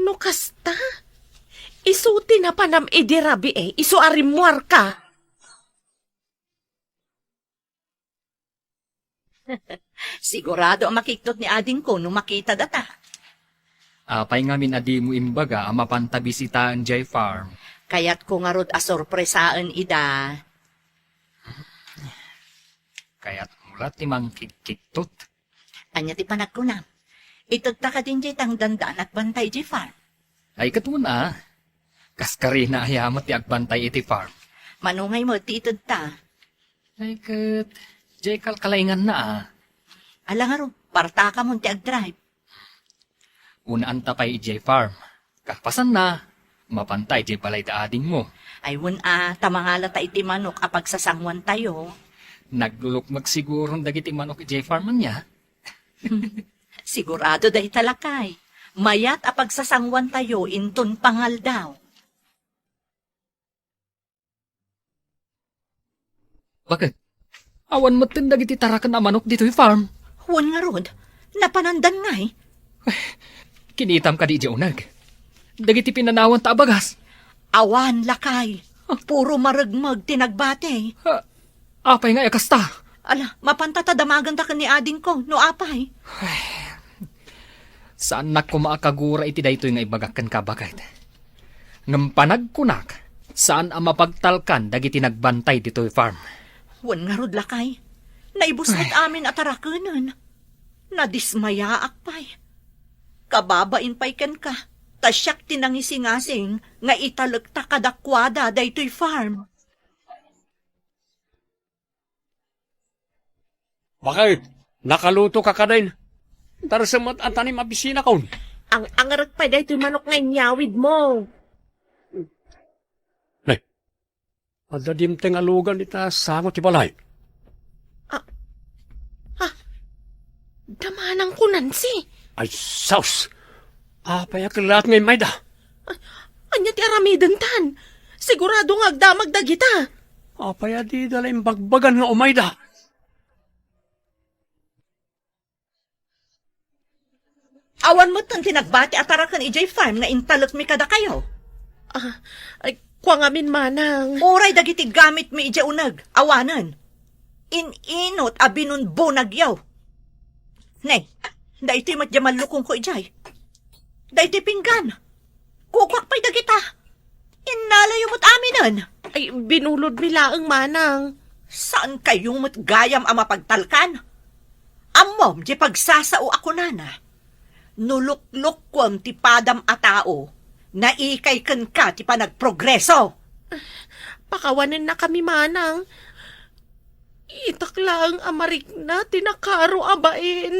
No kasta, isu ti napanam idi rabii, isu a rimmuarka. Sigurado a makiktot ni adingko no makita data. Apay ngamin a dimo imbaga a mapanta bisitaen diay farm? Kayatko ngarud a sorpresaen ida. Kayatmo la ti mangkikiktot? Ania ti panagkunam? Itedta kadin diay tangdanda a nagbantay diay farm? Ay, ket wen a. Kas karina aya met ti agbantay iti farm? Mano ngay met ti itedta? Ay, ket diay kalkalainganna a. Ala ngarud, partakamon ti agdrive. Unaanta pay idiay farm. Kalpasanna, mapanta idiay balay da adingmo. Ay, wen a, ta mangalata iti manok a pagsasanguantayo. Naglulukmeg siguron dagiti manok idiay farm ania? Sigurado dayta, lakay. Mayat a pagsasanguantayo inton pangaldaw. Baket? Awan metten dagiti taraken a manok ditoy farm? Wen ngarud, napanandan ngay. Kinitam kadi idiay uneg? Dagiti pinanawanta a bagas? Awan, lakay. Puro maregmeg ti nagbati. Ah, apay nga kasta? Ala, mapanta ta damagenta ken ni adingko, no apay. Saannak koma a kagura iti daytoy nga ibagak kenka, baket. Ngem panagkunak, saan a mapagtalkan dagiti nagbantay ditoy farm. Wen ngarud, lakay. Naibus met amin a tarakenen. Nadismayaak pay. Kababain pay kenka, ta siak ti nangisingasing nga italekta kadakuada daytoy farm. Baket, nakaluto ka kadin? Darsem met a tanim a bisinakon. Ang-angarek pay daytoy manok nga inyawidmo. Nay, adda dimteng a lugan ita sango ti balay. Ah, ah, damanang ko, Nancy. Ay, sus! Apay a kellaat nga immayda? Ah, ania ti aramidentan? Sigurado nga agdamag dagita. Apay a dida la imbagbagan nga umayda? Awan metten ti nagbati a taraken idiay farm nga intalekmi kadakayo. Ah, ay, kua ngamin, manang. Uray dagiti gamitmi idiay uneg, awanen. In-inot a binunbunagyo. Ne, daytoy met diay mallukongko idiay. Daytoy pinggan. Kukuak pay dagita. Innalayo met aminen. Ay, binulodmi laeng, manang. Saan kayo met gayam a mapagtalkan? Ammom diay pagsasao a kunana, "No luklukkuem ti padam a tao, naikay kenka ti panagprogreso." Pakawanennakami, manang. Itak laeng a marikna ti nakaro a bain.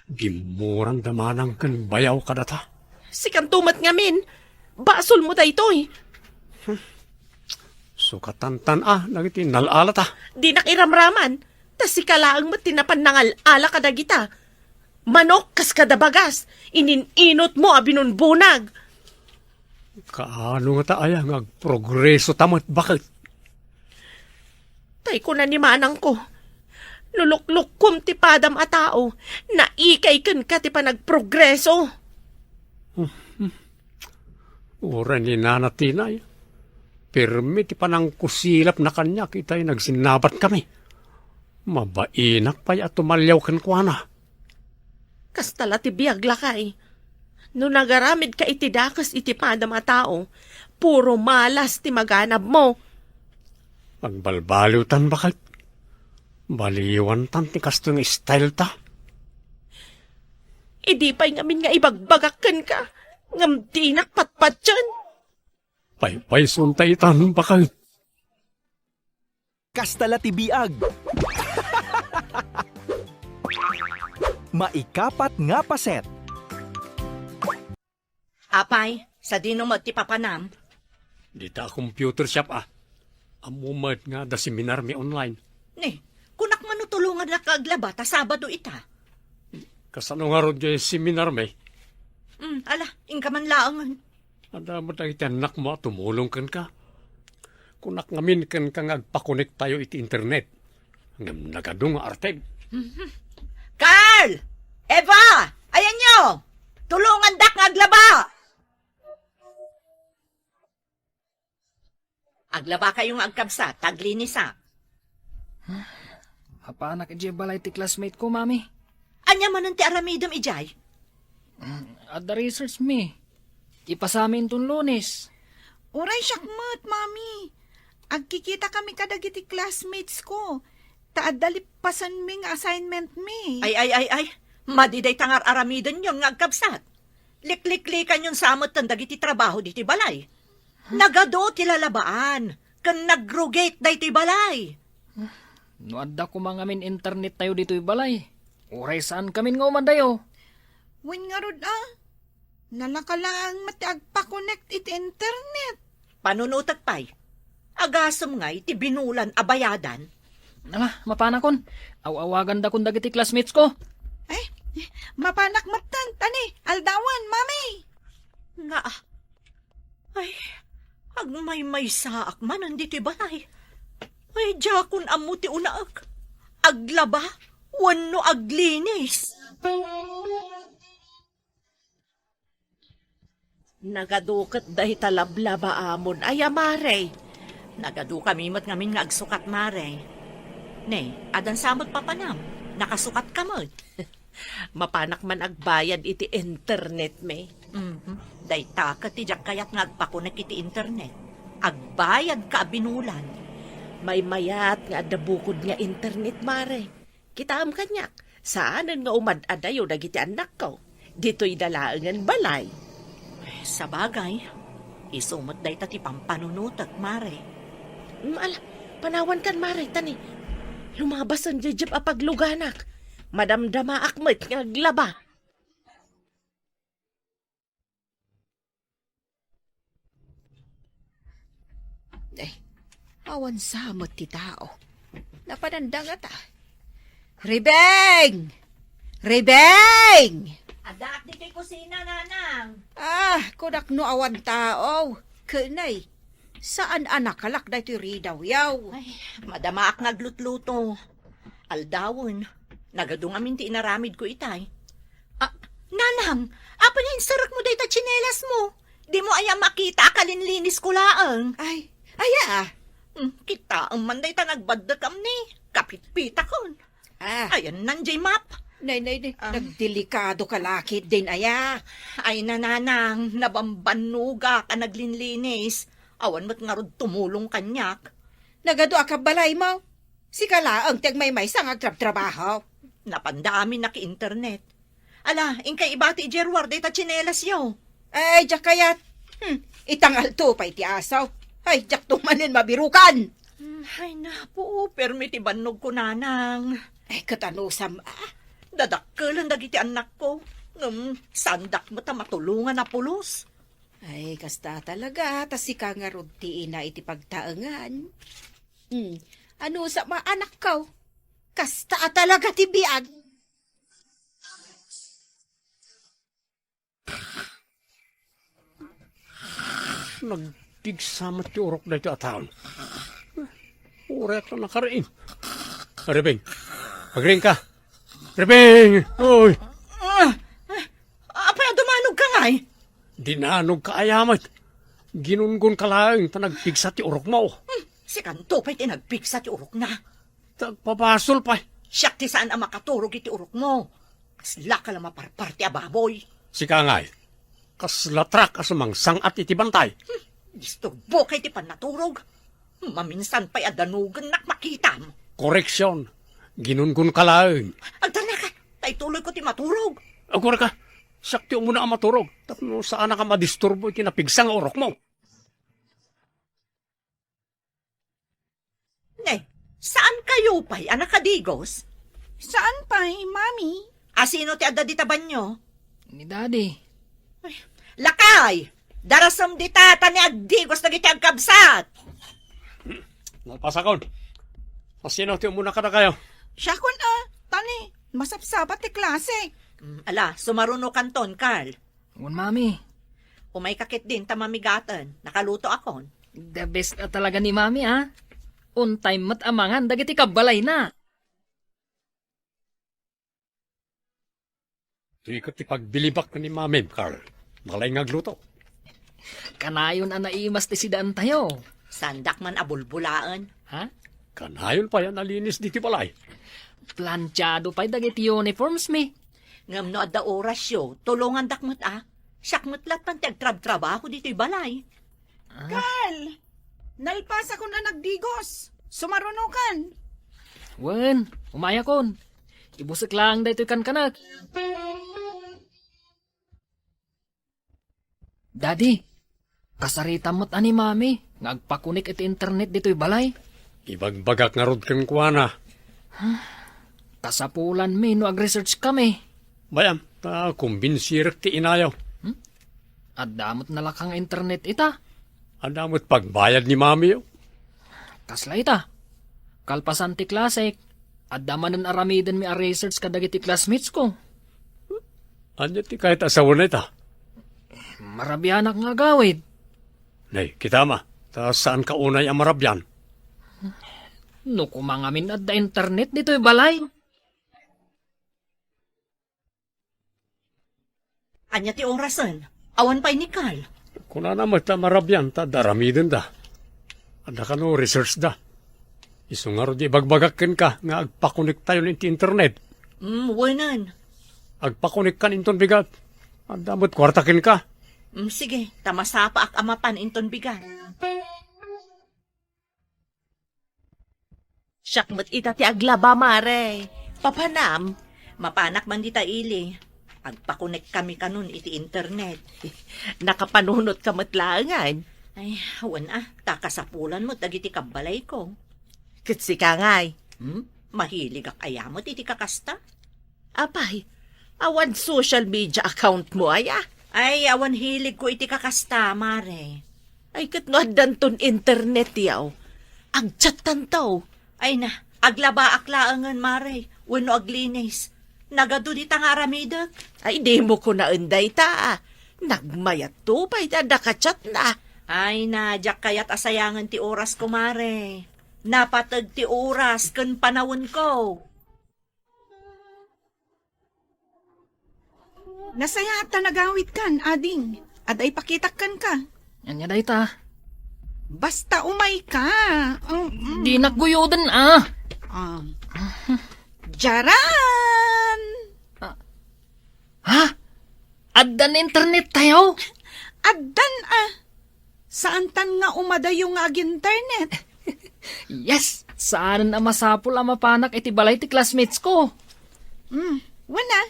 Gimmuranda manang ken bayaw kadata. Sikanto met ngamin, basolmo daytoy. Sukatantan a dagiti nal-alata. Dinak iramraman, ta sika laeng met ti napan nangal-ala kadagita. Manok kas kada bagas, inin-inotmo a binunbunag. Kaano ngata aya nga agprogreso ta met, baket? Tay kuna ni manangko, "No luklukkom ti padam a tao, naikay kenka ti panagprogreso." Uray ni Nana Tinay, pirmi ti panangkusilapna kaniak itay nagsinnabatkami. Mabainak pay a tumaliaw kenkuana. Kasta la ti biag, lakay. No nagaramidka iti dakes iti padam a tao, puro malas ti maganabmo. Agbalbaliwtan, baket. Baliwantan ti kastoy nga style ta. Idi pay ngamin nga ibagbagak kenka, ngem dinak patpatien. Paypayson ta itan, baket. Kasta la ti biag. Maikapat nga paset. Apay, sadino met ti papanam? Dita computer shop, a. Ammo met nga adda seminarmi online. Ni, kunak man no tulongannak nga aglaba ta Sabado ita. Kasano ngarud diay seminarmi? Mm, ala, inka man laengen. Adda met dagiti annakmo a tumulong kenka. Kunak ngamin kenka nga agpakonektayo iti internet. Ngem nagadu nga arteg. Mhm. Carl! Eva! Ayanyo! Tulongandak nga aglaba! Aglabakayo nga agkabsat, ta aglinisak. Mapanak idiay balay ti classmate ko, Mami. Ania manen ti aramidem idiay? Mm, adda research mi. Ipasami inton Lunes. Uray siak met, Mami. Agkikitakami kadagiti classmates ko. Ta adda lippasenmi nga assignment mi. Ay, ay, ay, ay. Madi dayta nga ar-aramidenyon nga agkabsat. Likliklikanyon sa metten dagiti trabaho ditoy balay. Nagadu ti lalabaan, ken nagrugit daytoy balay. No adda koma ngamin internet tayo ditoy balay, uray saan kamin nga umadayo. Wen ngarud a, nalaka laeng met ti agpakonek iti internet. Panunotek pay. Agasem ngay ti binulan a bayadan? Ala, mapanakon. Aw-awagandakon dagiti classmates ko. Ay, mapanak metten, tani, aldawan, Mami. Nga, ay, agmaymaysaak manen ditoy balay. Ay, diakon ammo ti unaek. Aglaba wenno aglinis? Nagadu ket dayta lablaba amon aya, Mare. Nagadu kami met ngamin nga agsukat, Mare. Ne, adan sa met papanam, nakasukat ka met. Mapanak man agbayad iti internet mi. Mhm. Dayta ket ti diak kayat nga agpakonek iti internet. Agbayad ka a binulan. Maymayat nga adda bukod nga internet, Mare. Kitaem kaniak, saanen nga umad-adayo dagiti annakko. Ditoy da laengen balay. Sabagay, isu met dayta ti pampanunotek, Mare. Mm, ala, panawankan, Mare, tani lumabasen diay jep a pagluganak. Madamdamaak met nga aglaba. Eh, awan sa met ti tao. Napananda ngata. Ribeng! Ribeng! Addaak ditoy kusina, Nanang. Ah, kunak no awan tao. Kenay, saan a nakalak daytoy ridawyaw? Ay, madamaak nga aglutluto. Aldawen, nagadu ngamin ti inaramidko itay. Ah, Nanang, apay nga inserrekmo dayta tsinelasmo? Dimo aya makita a kalinlinisko laeng? Ay, aya? Hmm, kitaem man dayta nagbaddekam ni. Kapitpitakon. Ah. Ayanna diay map. Nay, nay, nay. Ah. Nagdelikado ka la ketdin aya. Ay, Nanang, nabambannogak a naglinlinis. Awan met ngarud tumulong kaniak. Nagadu a kabbalaymo? Sika laeng ti agmaymaysa nga agtrabtrabaho. Napanda amin a ki-internet. Ala, inkay ibati idiay ruar dayta tsinelasyo. Ay, diak kayat. Hmm, itangalto pay ti asaw. Ay, diakto manen mabirukan. Hmm, ay, napo, permi ti bannogko, Nanang. Ay, ket anusam, ah? Dadakkelen dagiti annakko. Ngem, saandak met a matulongan a pulos. Ay, kasta talaga, ta sika ngarud ti ina iti pagtaengan. Hmm, anusam a anakko? Kasta a talaga ti biag. Nagpigsa met ti urok daytoy a taon. Uray ka nakariing. Ribing, agriingka. Ribing! Oy! Ah, ah, apay a dumanogka ngay? Dinanogka aya met. Ginungonka laeng ta nagpigsa ti urokmo. Hmm, sikanto pay ti nagpigsa ti urokna. Tagpabasol pay. Siak ti saan a makaturog iti urokmo. Kaslaka la maparpar ti ababoy. Sika ngay, kasla truck a sumangsang-at iti bantay. Hmm, disturbokay ti pannaturog. Maminsan pay a danogennak makitam. Koreksion, ginungonka laeng. Agtarnaka, ta ituloyko ti maturog. Agkuraka, siak ti umuna a maturog, tapno saanak a madisturbo iti napigsa nga urokmo. Ne, saan kayo pay a nakadigos? Saan pay, Mami? A sino ti adda dita banyo? Ni Daddy. Ay, lakay! Darasem dita, ta ni agdigos dagiti agkabsat! Nalpasakon. A sino ti umuna kadakayo? Siakon a, ta ni masapsapat ti klase. Mm, ala, sumarunokanton, Carl. Wen, Mami. Umayka ketdin ta mamigaten. Nakalutoakon. The best a talaga ni Mami, a. On time met a mangan dagiti kabbalayna. Di ket ti pagbilibak ni Mamim, Carl. Malay nga agluto. Kanayon a naimas ti sidaantayo. Saandak man a bulbolaen. Ha? Kanayon pay a nalinis ditoy balay. Plantiado pay dagiti uniforms mi. Ngem no adda orasyo, tulongandak met a. Siak met lattan ti agtrabtrabaho ditoy balay. Ah. Carl! Nalpasakon a nagdigos. Sumarunokan. Wen, umayakon. Ibusek laeng daytoy kankanek. Daddy, kasaritam met a ni Mami nga agpakonek iti internet ditoy balay. Ibagbagak ngarud kenkuana. Kasapulanmi no agresearchkami. Bay-am, ta kumbinsirek ti inayo. Hmm? Adda met nalaka nga internet ita. Adda met pagbayad ni Mami. Kasla ita. Kalpasan ti klasek, adda manen aramidenmi a research kadagiti classmates ko. Ania ti kayat a sawen ita? Marabianak nga agawid. Nay, kita ma, ta saanka unay a marabian? No koma ngamin adda internet ditoy balay. Ania ti orasen? Awan pay ni Carl. Kunana met ta marabian ta adda aramidenda. Adda kano research da. Isu ngarud ibagbagak kenka nga agpakonektayon iti internet. Mm, wenen. Agpakonekkan inton bigat. Adda met kuarta kenka. Mm, sige, ta masapaak a mapan inton bigat. Siak met ita ti aglaba, Mare. Papanam? Mapanak man dita ili. Agpakonekkami kanon iti internet. Nakapanunotka met laengen. Ay, wen a, ta kasapulan met dagiti kabbalayko. Ket sika ngay? Hmm? Mahiligak aya met iti kakasta? Apay, awan social media account mo aya? Ay, awan hiligko iti kakasta, Mare. Ay, ket no addanton internet yaw, agchattanto. Ay na, aglabaak laengen, Mare, wenno aglinis. Nagadu dita nga aramidek. Ay, dimo kunaen dayta. Nagmayatto pay ti adda ka-chatna. Ay na, diak kayat a sayangen ti orasko, Mare. Napateg ti oras ken panawenko. Nasayaat ta nagawidkan, ading. Adda ipakitak kenka. Ania dayta? Basta umayka. Mm, mm. Dinak guyoden, a. Ah. Diaran! Ah. Ha? Addan internettayo? Addan a. Saantan nga umadayo nga ag-internet? Yes! Saanen a masapul a mapanak iti balay ti classmates ko. Hmm, wen a,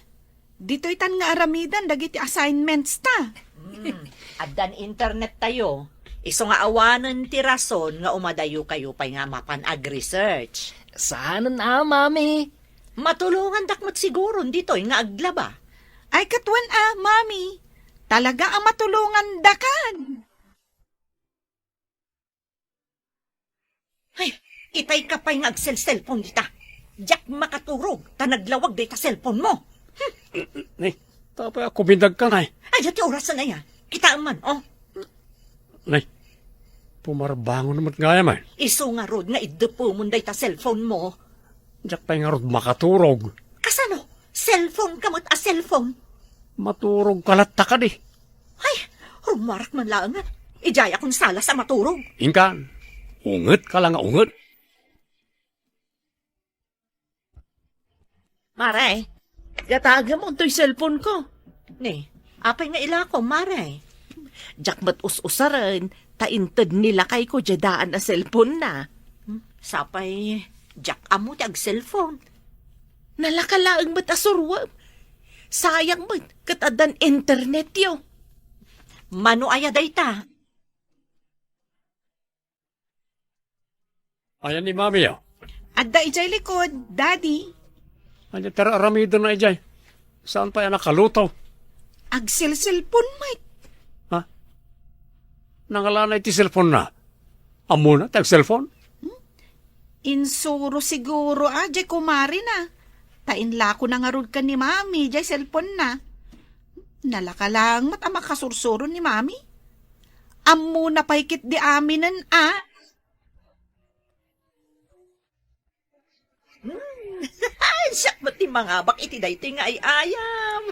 ditoytan nga aramiden dagiti assignments ta. Hmm, addan internettayo. Isu nga awanen ti rason nga umadayokayo pay nga mapan ag-research. Saanen a, Mami. Matulongandak met siguron ditoy nga aglaba. Ay, ket wen a, Mami. Talaga a matulongandakan. Ay, itay ka pay nga agselselpon dita. Diak makaturog ta naglawag dayta selpon mo. Hmm. Nay, tapay a kumindag ka, nay. Ay, ti orasen aya. Kitaem man, oh. Nay, Pumarbangon met gayam. Isu ngarud nga iddepemon dayta cellphone mo. Diak pay ngarud makaturog. Kasano? Cellphone ka met a cellphone? Maturog ka latta kadi. Ay, rummuarak man laeng. Idiay a konsalas a maturog. Inka, unget ka la nga unget. Mare, gatagem toy cellphone ko. Ni, apay nga ilako, mare? Diak met us-usaren, ta inted ni lakayko diay daan a cellphone na. Hmm, sapay, diak ammo ti ag-cellphone. Nalaka laeng met a suroem. Sayang met, ket addan internet yo. Mano aya dayta? Ayan ni Mami, oh. Adda idiay likod, Daddy. Anya ti ar-aramidna idiay? Saan pay a nakaluto? Agselselpon met. Ha? Nangalana iti cellphone na? Ammona ti agselpon? Hmm? Insuro siguro a, diay kumarina. Ta inlakona ngarud ken ni Mami, diay cellphone na. Nalaka lang met a makasursuro ni Mami. Ammona pay ketdi aminen a. Hmm. Siak met ti mangabak iti daytoy nga ay-ayam.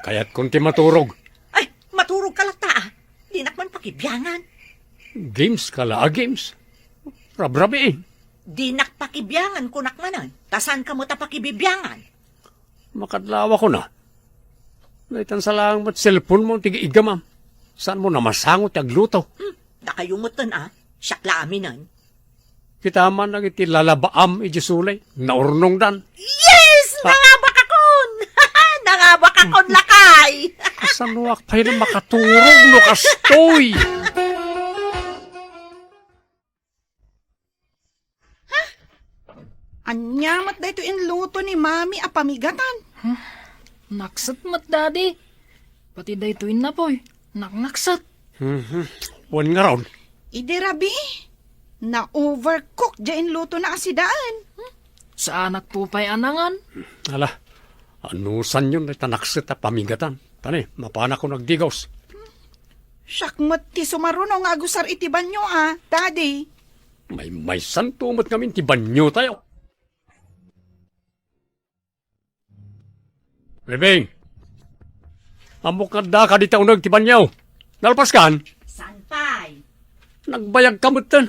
Kayatkon ti maturog. Ay, maturog ka latta, ah. Dinak man pakibiangan. Games ka la a games. Rabrabiin. Dinak pakibiangan, kunak manen. Ta saan ka met a pakibibiangan? Makadlawakon a. Daytan sa laeng met cellphone mo ti igam. Saanmo namasango ti agluto. Hmm, dakayo metten a. Siak la aminen. Kita man dagiti lalabaam iti sulay, naurnongdan. Yes! Ah. Nangabakakon! Nangabakakon, lakay! Kasanoak pay la makaturog no kastoy? Ania met daytoy inluto ni Mami a pamigatan? Hmm, nakset met, Daddy. Pati daytoy innapoy, naknakset. Mhm. Wen ngarud. Idi rabii, na-overcook diay inlutona a sidaen. Hmm? Saanak pay a nangan. Ala, anusanyon dayta nakset a pamigatan. Tani, mapanakon agdigos. Siak met ti sumaruno nga agusar iti banio a, Daddy. Maymaysanto met ngamin ti baniotayo. Bebeng, ammok nga addaka dita uneg ti banio. Nalpaskan? Saan pay? Nagbayagka metten.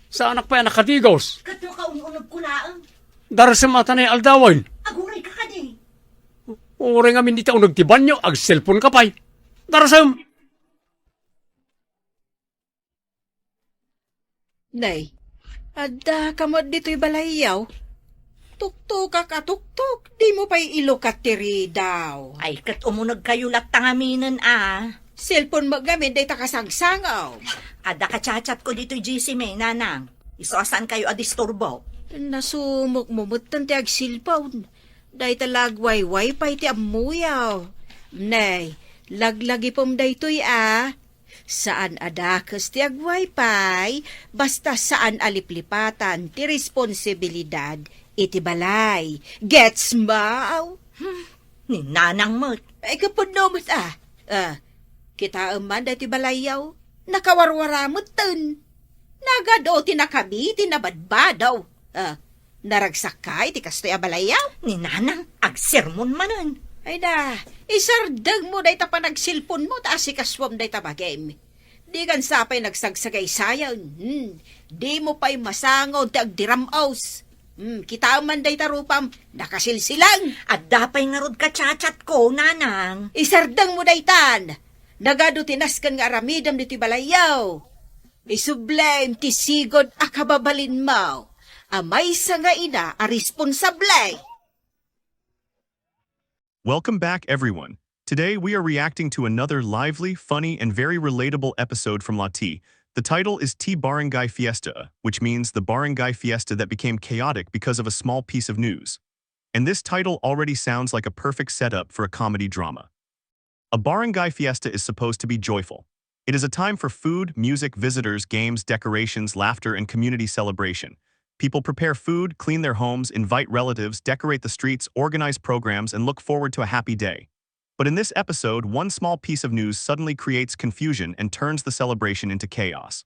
Saanak pay a nakadigos. Ket no kaun-unegko laeng? Darsem a ta nay aldawen. Agurayka kadi? Uray ngamin dita uneg ti banio, agselponka pay. Darsem! Nay, addaka met ditoy balayyo. Tuktokak a tuktok, dimo pay ilukat ti ridaw. Ay, ket umunegkayo latta ngaminen a. Cellphone met ngamin dayta kasangsangaw. Adda ka-chat-chatko ditoy G C M, nanang. Isu a saankayo a disturbo. Nasumokmo metten ti agcellphone. Dayta la agwaypay ti ammoyo. Nay, laglagipem daytoy a. Saan a dakes ti agwaypay, basta saan a liplipatan ti responsibilidad iti balay. Gets mo? Hmm, ni nanang met. Ay, kapudno met, ah. Ah, kitaem man daytoy balayyo. Nakawarwara metten. Nagadu ti nakabiti nabadbado. Ah, naragsakka iti kastoy a balayyo? Ni nanang, agsermon manen. Ay da, isardengmo dayta panagselponmo ta asikasuem dayta bagim. Dikan sa pay nagsagsagaysayan. Hmm, dimo pay masango ti agdiram-os. Hmm, kitaem man dayta rupam, nakasilsilang. Adda pay ngarud ka-chat-chatko, nanang. Isardengmo daytan. Nagadu ti nasken nga aramidem ditoy balayyo. Isublem ti sigud a kababalinmo a maysa nga ina a responsable. Welcome back, everyone. Today, we are reacting to another lively, funny, and very relatable episode from La T. The title is T Barangay Fiesta, which means the barangay fiesta that became chaotic because of a small piece of news. And this title already sounds like a perfect setup for a comedy drama. A barangay fiesta is supposed to be joyful. It is a time for food, music, visitors, games, decorations, laughter, and community celebration. People prepare food, clean their homes, invite relatives, decorate the streets, organize programs, and look forward to a happy day. But in this episode, one small piece of news suddenly creates confusion and turns the celebration into chaos.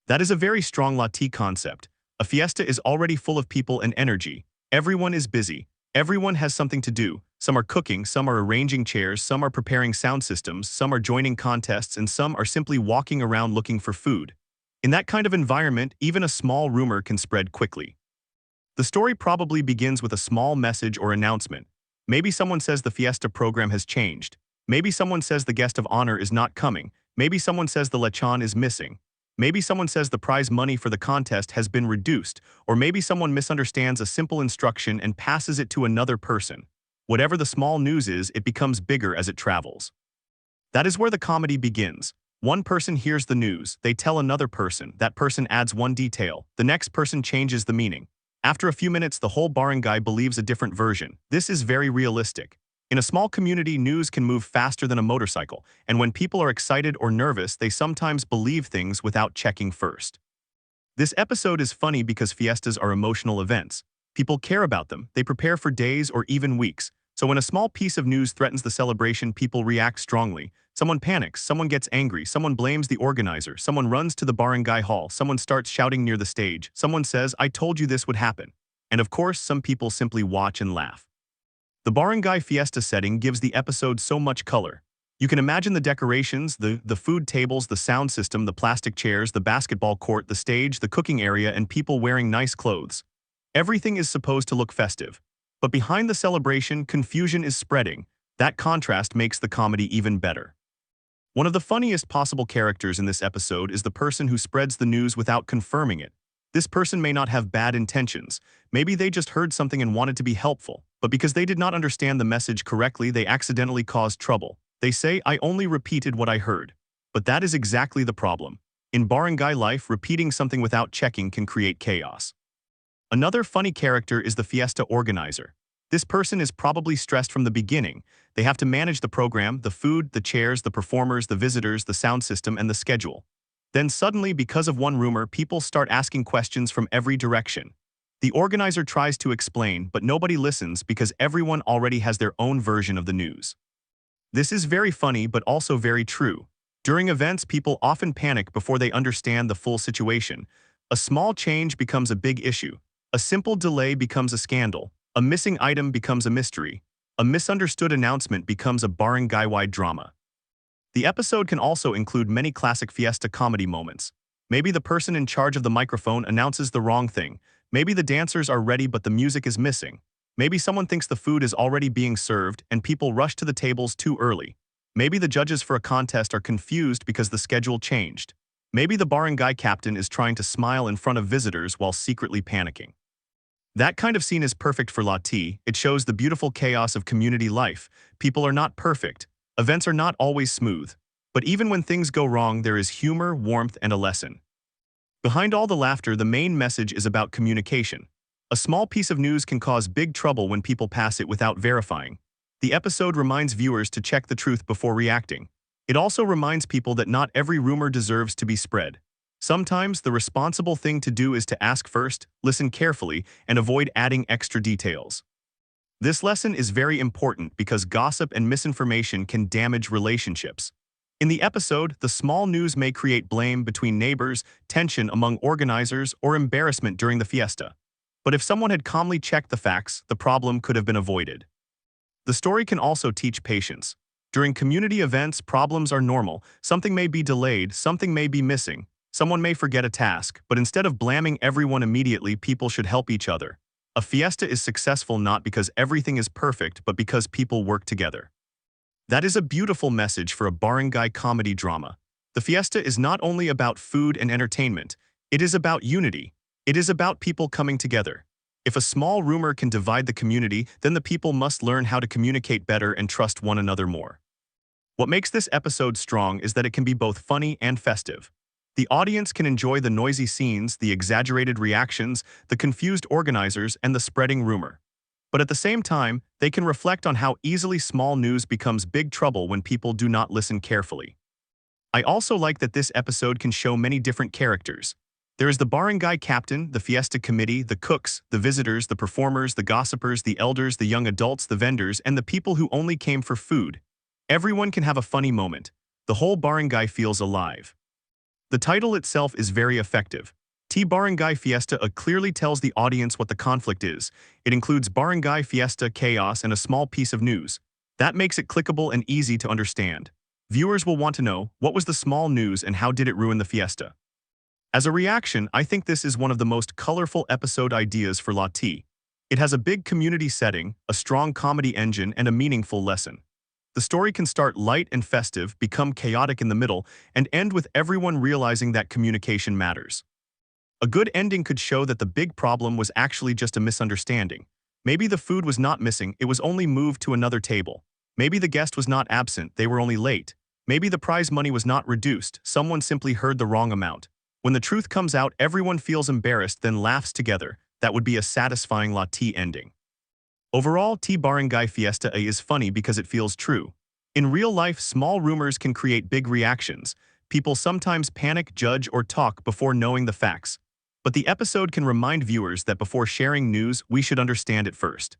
That is a very strong Lati concept. A fiesta is already full of people and energy. Everyone is busy. Everyone has something to do. Some are cooking, some are arranging chairs, some are preparing sound systems, some are joining contests, and some are simply walking around looking for food. In that kind of environment, even a small rumor can spread quickly. The story probably begins with a small message or announcement. Maybe someone says the fiesta program has changed. Maybe someone says the guest of honor is not coming. Maybe someone says the lechon is missing. Maybe someone says the prize money for the contest has been reduced. Or maybe someone misunderstands a simple instruction and passes it to another person. Whatever the small news is, it becomes bigger as it travels. That is where the comedy begins. One person hears the news, they tell another person, that person adds one detail, the next person changes the meaning. After a few minutes, the whole barangay believes a different version. This is very realistic. In a small community, news can move faster than a motorcycle, and when people are excited or nervous, they sometimes believe things without checking first. This episode is funny because fiestas are emotional events. People care about them, they prepare for days or even weeks. So when a small piece of news threatens the celebration, people react strongly. Someone panics, someone gets angry, someone blames the organizer, someone runs to the barangay hall, someone starts shouting near the stage, someone says, "I told you this would happen." And of course, some people simply watch and laugh. The barangay fiesta setting gives the episode so much color. You can imagine the decorations, the, the food tables, the sound system, the plastic chairs, the basketball court, the stage, the cooking area, and people wearing nice clothes. Everything is supposed to look festive. But behind the celebration, confusion is spreading. That contrast makes the comedy even better. One of the funniest possible characters in this episode is the person who spreads the news without confirming it. This person may not have bad intentions. Maybe they just heard something and wanted to be helpful, but because they did not understand the message correctly, they accidentally caused trouble. They say, "I only repeated what I heard." But that is exactly the problem. In barangay life, repeating something without checking can create chaos. Another funny character is the fiesta organizer. This person is probably stressed from the beginning. They have to manage the program, the food, the chairs, the performers, the visitors, the sound system, and the schedule. Then suddenly, because of one rumor, people start asking questions from every direction. The organizer tries to explain, but nobody listens because everyone already has their own version of the news. This is very funny but also very true. During events, people often panic before they understand the full situation. A small change becomes a big issue. A simple delay becomes a scandal. A missing item becomes a mystery. A misunderstood announcement becomes a barangay-wide drama. The episode can also include many classic fiesta comedy moments. Maybe the person in charge of the microphone announces the wrong thing. Maybe the dancers are ready but the music is missing. Maybe someone thinks the food is already being served and people rush to the tables too early. Maybe the judges for a contest are confused because the schedule changed. Maybe the barangay captain is trying to smile in front of visitors while secretly panicking. That kind of scene is perfect for Lati. It shows the beautiful chaos of community life. People are not perfect. Events are not always smooth. But even when things go wrong, there is humor, warmth, and a lesson. Behind all the laughter, the main message is about communication. A small piece of news can cause big trouble when people pass it without verifying. The episode reminds viewers to check the truth before reacting. It also reminds people that not every rumor deserves to be spread. Sometimes the responsible thing to do is to ask first, listen carefully, and avoid adding extra details. This lesson is very important because gossip and misinformation can damage relationships. In the episode, the small news may create blame between neighbors, tension among organizers, or embarrassment during the fiesta. But if someone had calmly checked the facts, the problem could have been avoided. The story can also teach patience. During community events, problems are normal. Something may be delayed, something may be missing, someone may forget a task, but instead of blaming everyone immediately, people should help each other. A fiesta is successful not because everything is perfect, but because people work together. That is a beautiful message for a barangay comedy drama. The fiesta is not only about food and entertainment, it is about unity. It is about people coming together. If a small rumor can divide the community, then the people must learn how to communicate better and trust one another more. What makes this episode strong is that it can be both funny and festive. The audience can enjoy the noisy scenes, the exaggerated reactions, the confused organizers, and the spreading rumor. But at the same time, they can reflect on how easily small news becomes big trouble when people do not listen carefully. I also like that this episode can show many different characters. There is the barangay captain, the fiesta committee, the cooks, the visitors, the performers, the gossipers, the elders, the young adults, the vendors, and the people who only came for food. Everyone can have a funny moment. The whole barangay feels alive. The title itself is very effective. Tea Barangay Fiesta A clearly tells the audience what the conflict is. It includes barangay fiesta, chaos, and a small piece of news. That makes it clickable and easy to understand. Viewers will want to know, what was the small news and how did it ruin the fiesta? As a reaction, I think this is one of the most colorful episode ideas for La Tea. It has a big community setting, a strong comedy engine, and a meaningful lesson. The story can start light and festive, become chaotic in the middle, and end with everyone realizing that communication matters. A good ending could show that the big problem was actually just a misunderstanding. Maybe the food was not missing, it was only moved to another table. Maybe the guest was not absent, they were only late. Maybe the prize money was not reduced, someone simply heard the wrong amount. When the truth comes out, everyone feels embarrassed, then laughs together. That would be a satisfying La Tea ending. Overall, Tea Barangay Fiesta A is funny because it feels true. In real life, small rumors can create big reactions. People sometimes panic, judge, or talk before knowing the facts. But the episode can remind viewers that before sharing news, we should understand it first.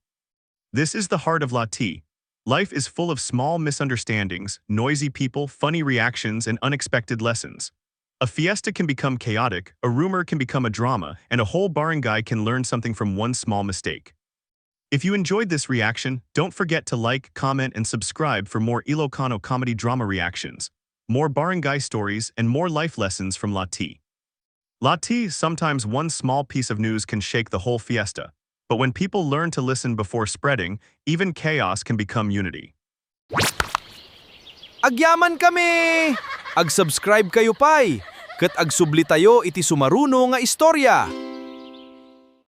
This is the heart of La Tea. Life is full of small misunderstandings, noisy people, funny reactions, and unexpected lessons. A fiesta can become chaotic, a rumor can become a drama, and a whole barangay can learn something from one small mistake. If you enjoyed this reaction, don't forget to like, comment, and subscribe for more Ilocano comedy drama reactions, more barangay stories, and more life lessons from La Tea. La Tea, sometimes one small piece of news can shake the whole fiesta, but when people learn to listen before spreading, even chaos can become unity. Agyaman kami! Ag-subscribe kayo pay, ket agsubli tayo iti sumaruno nga istorya.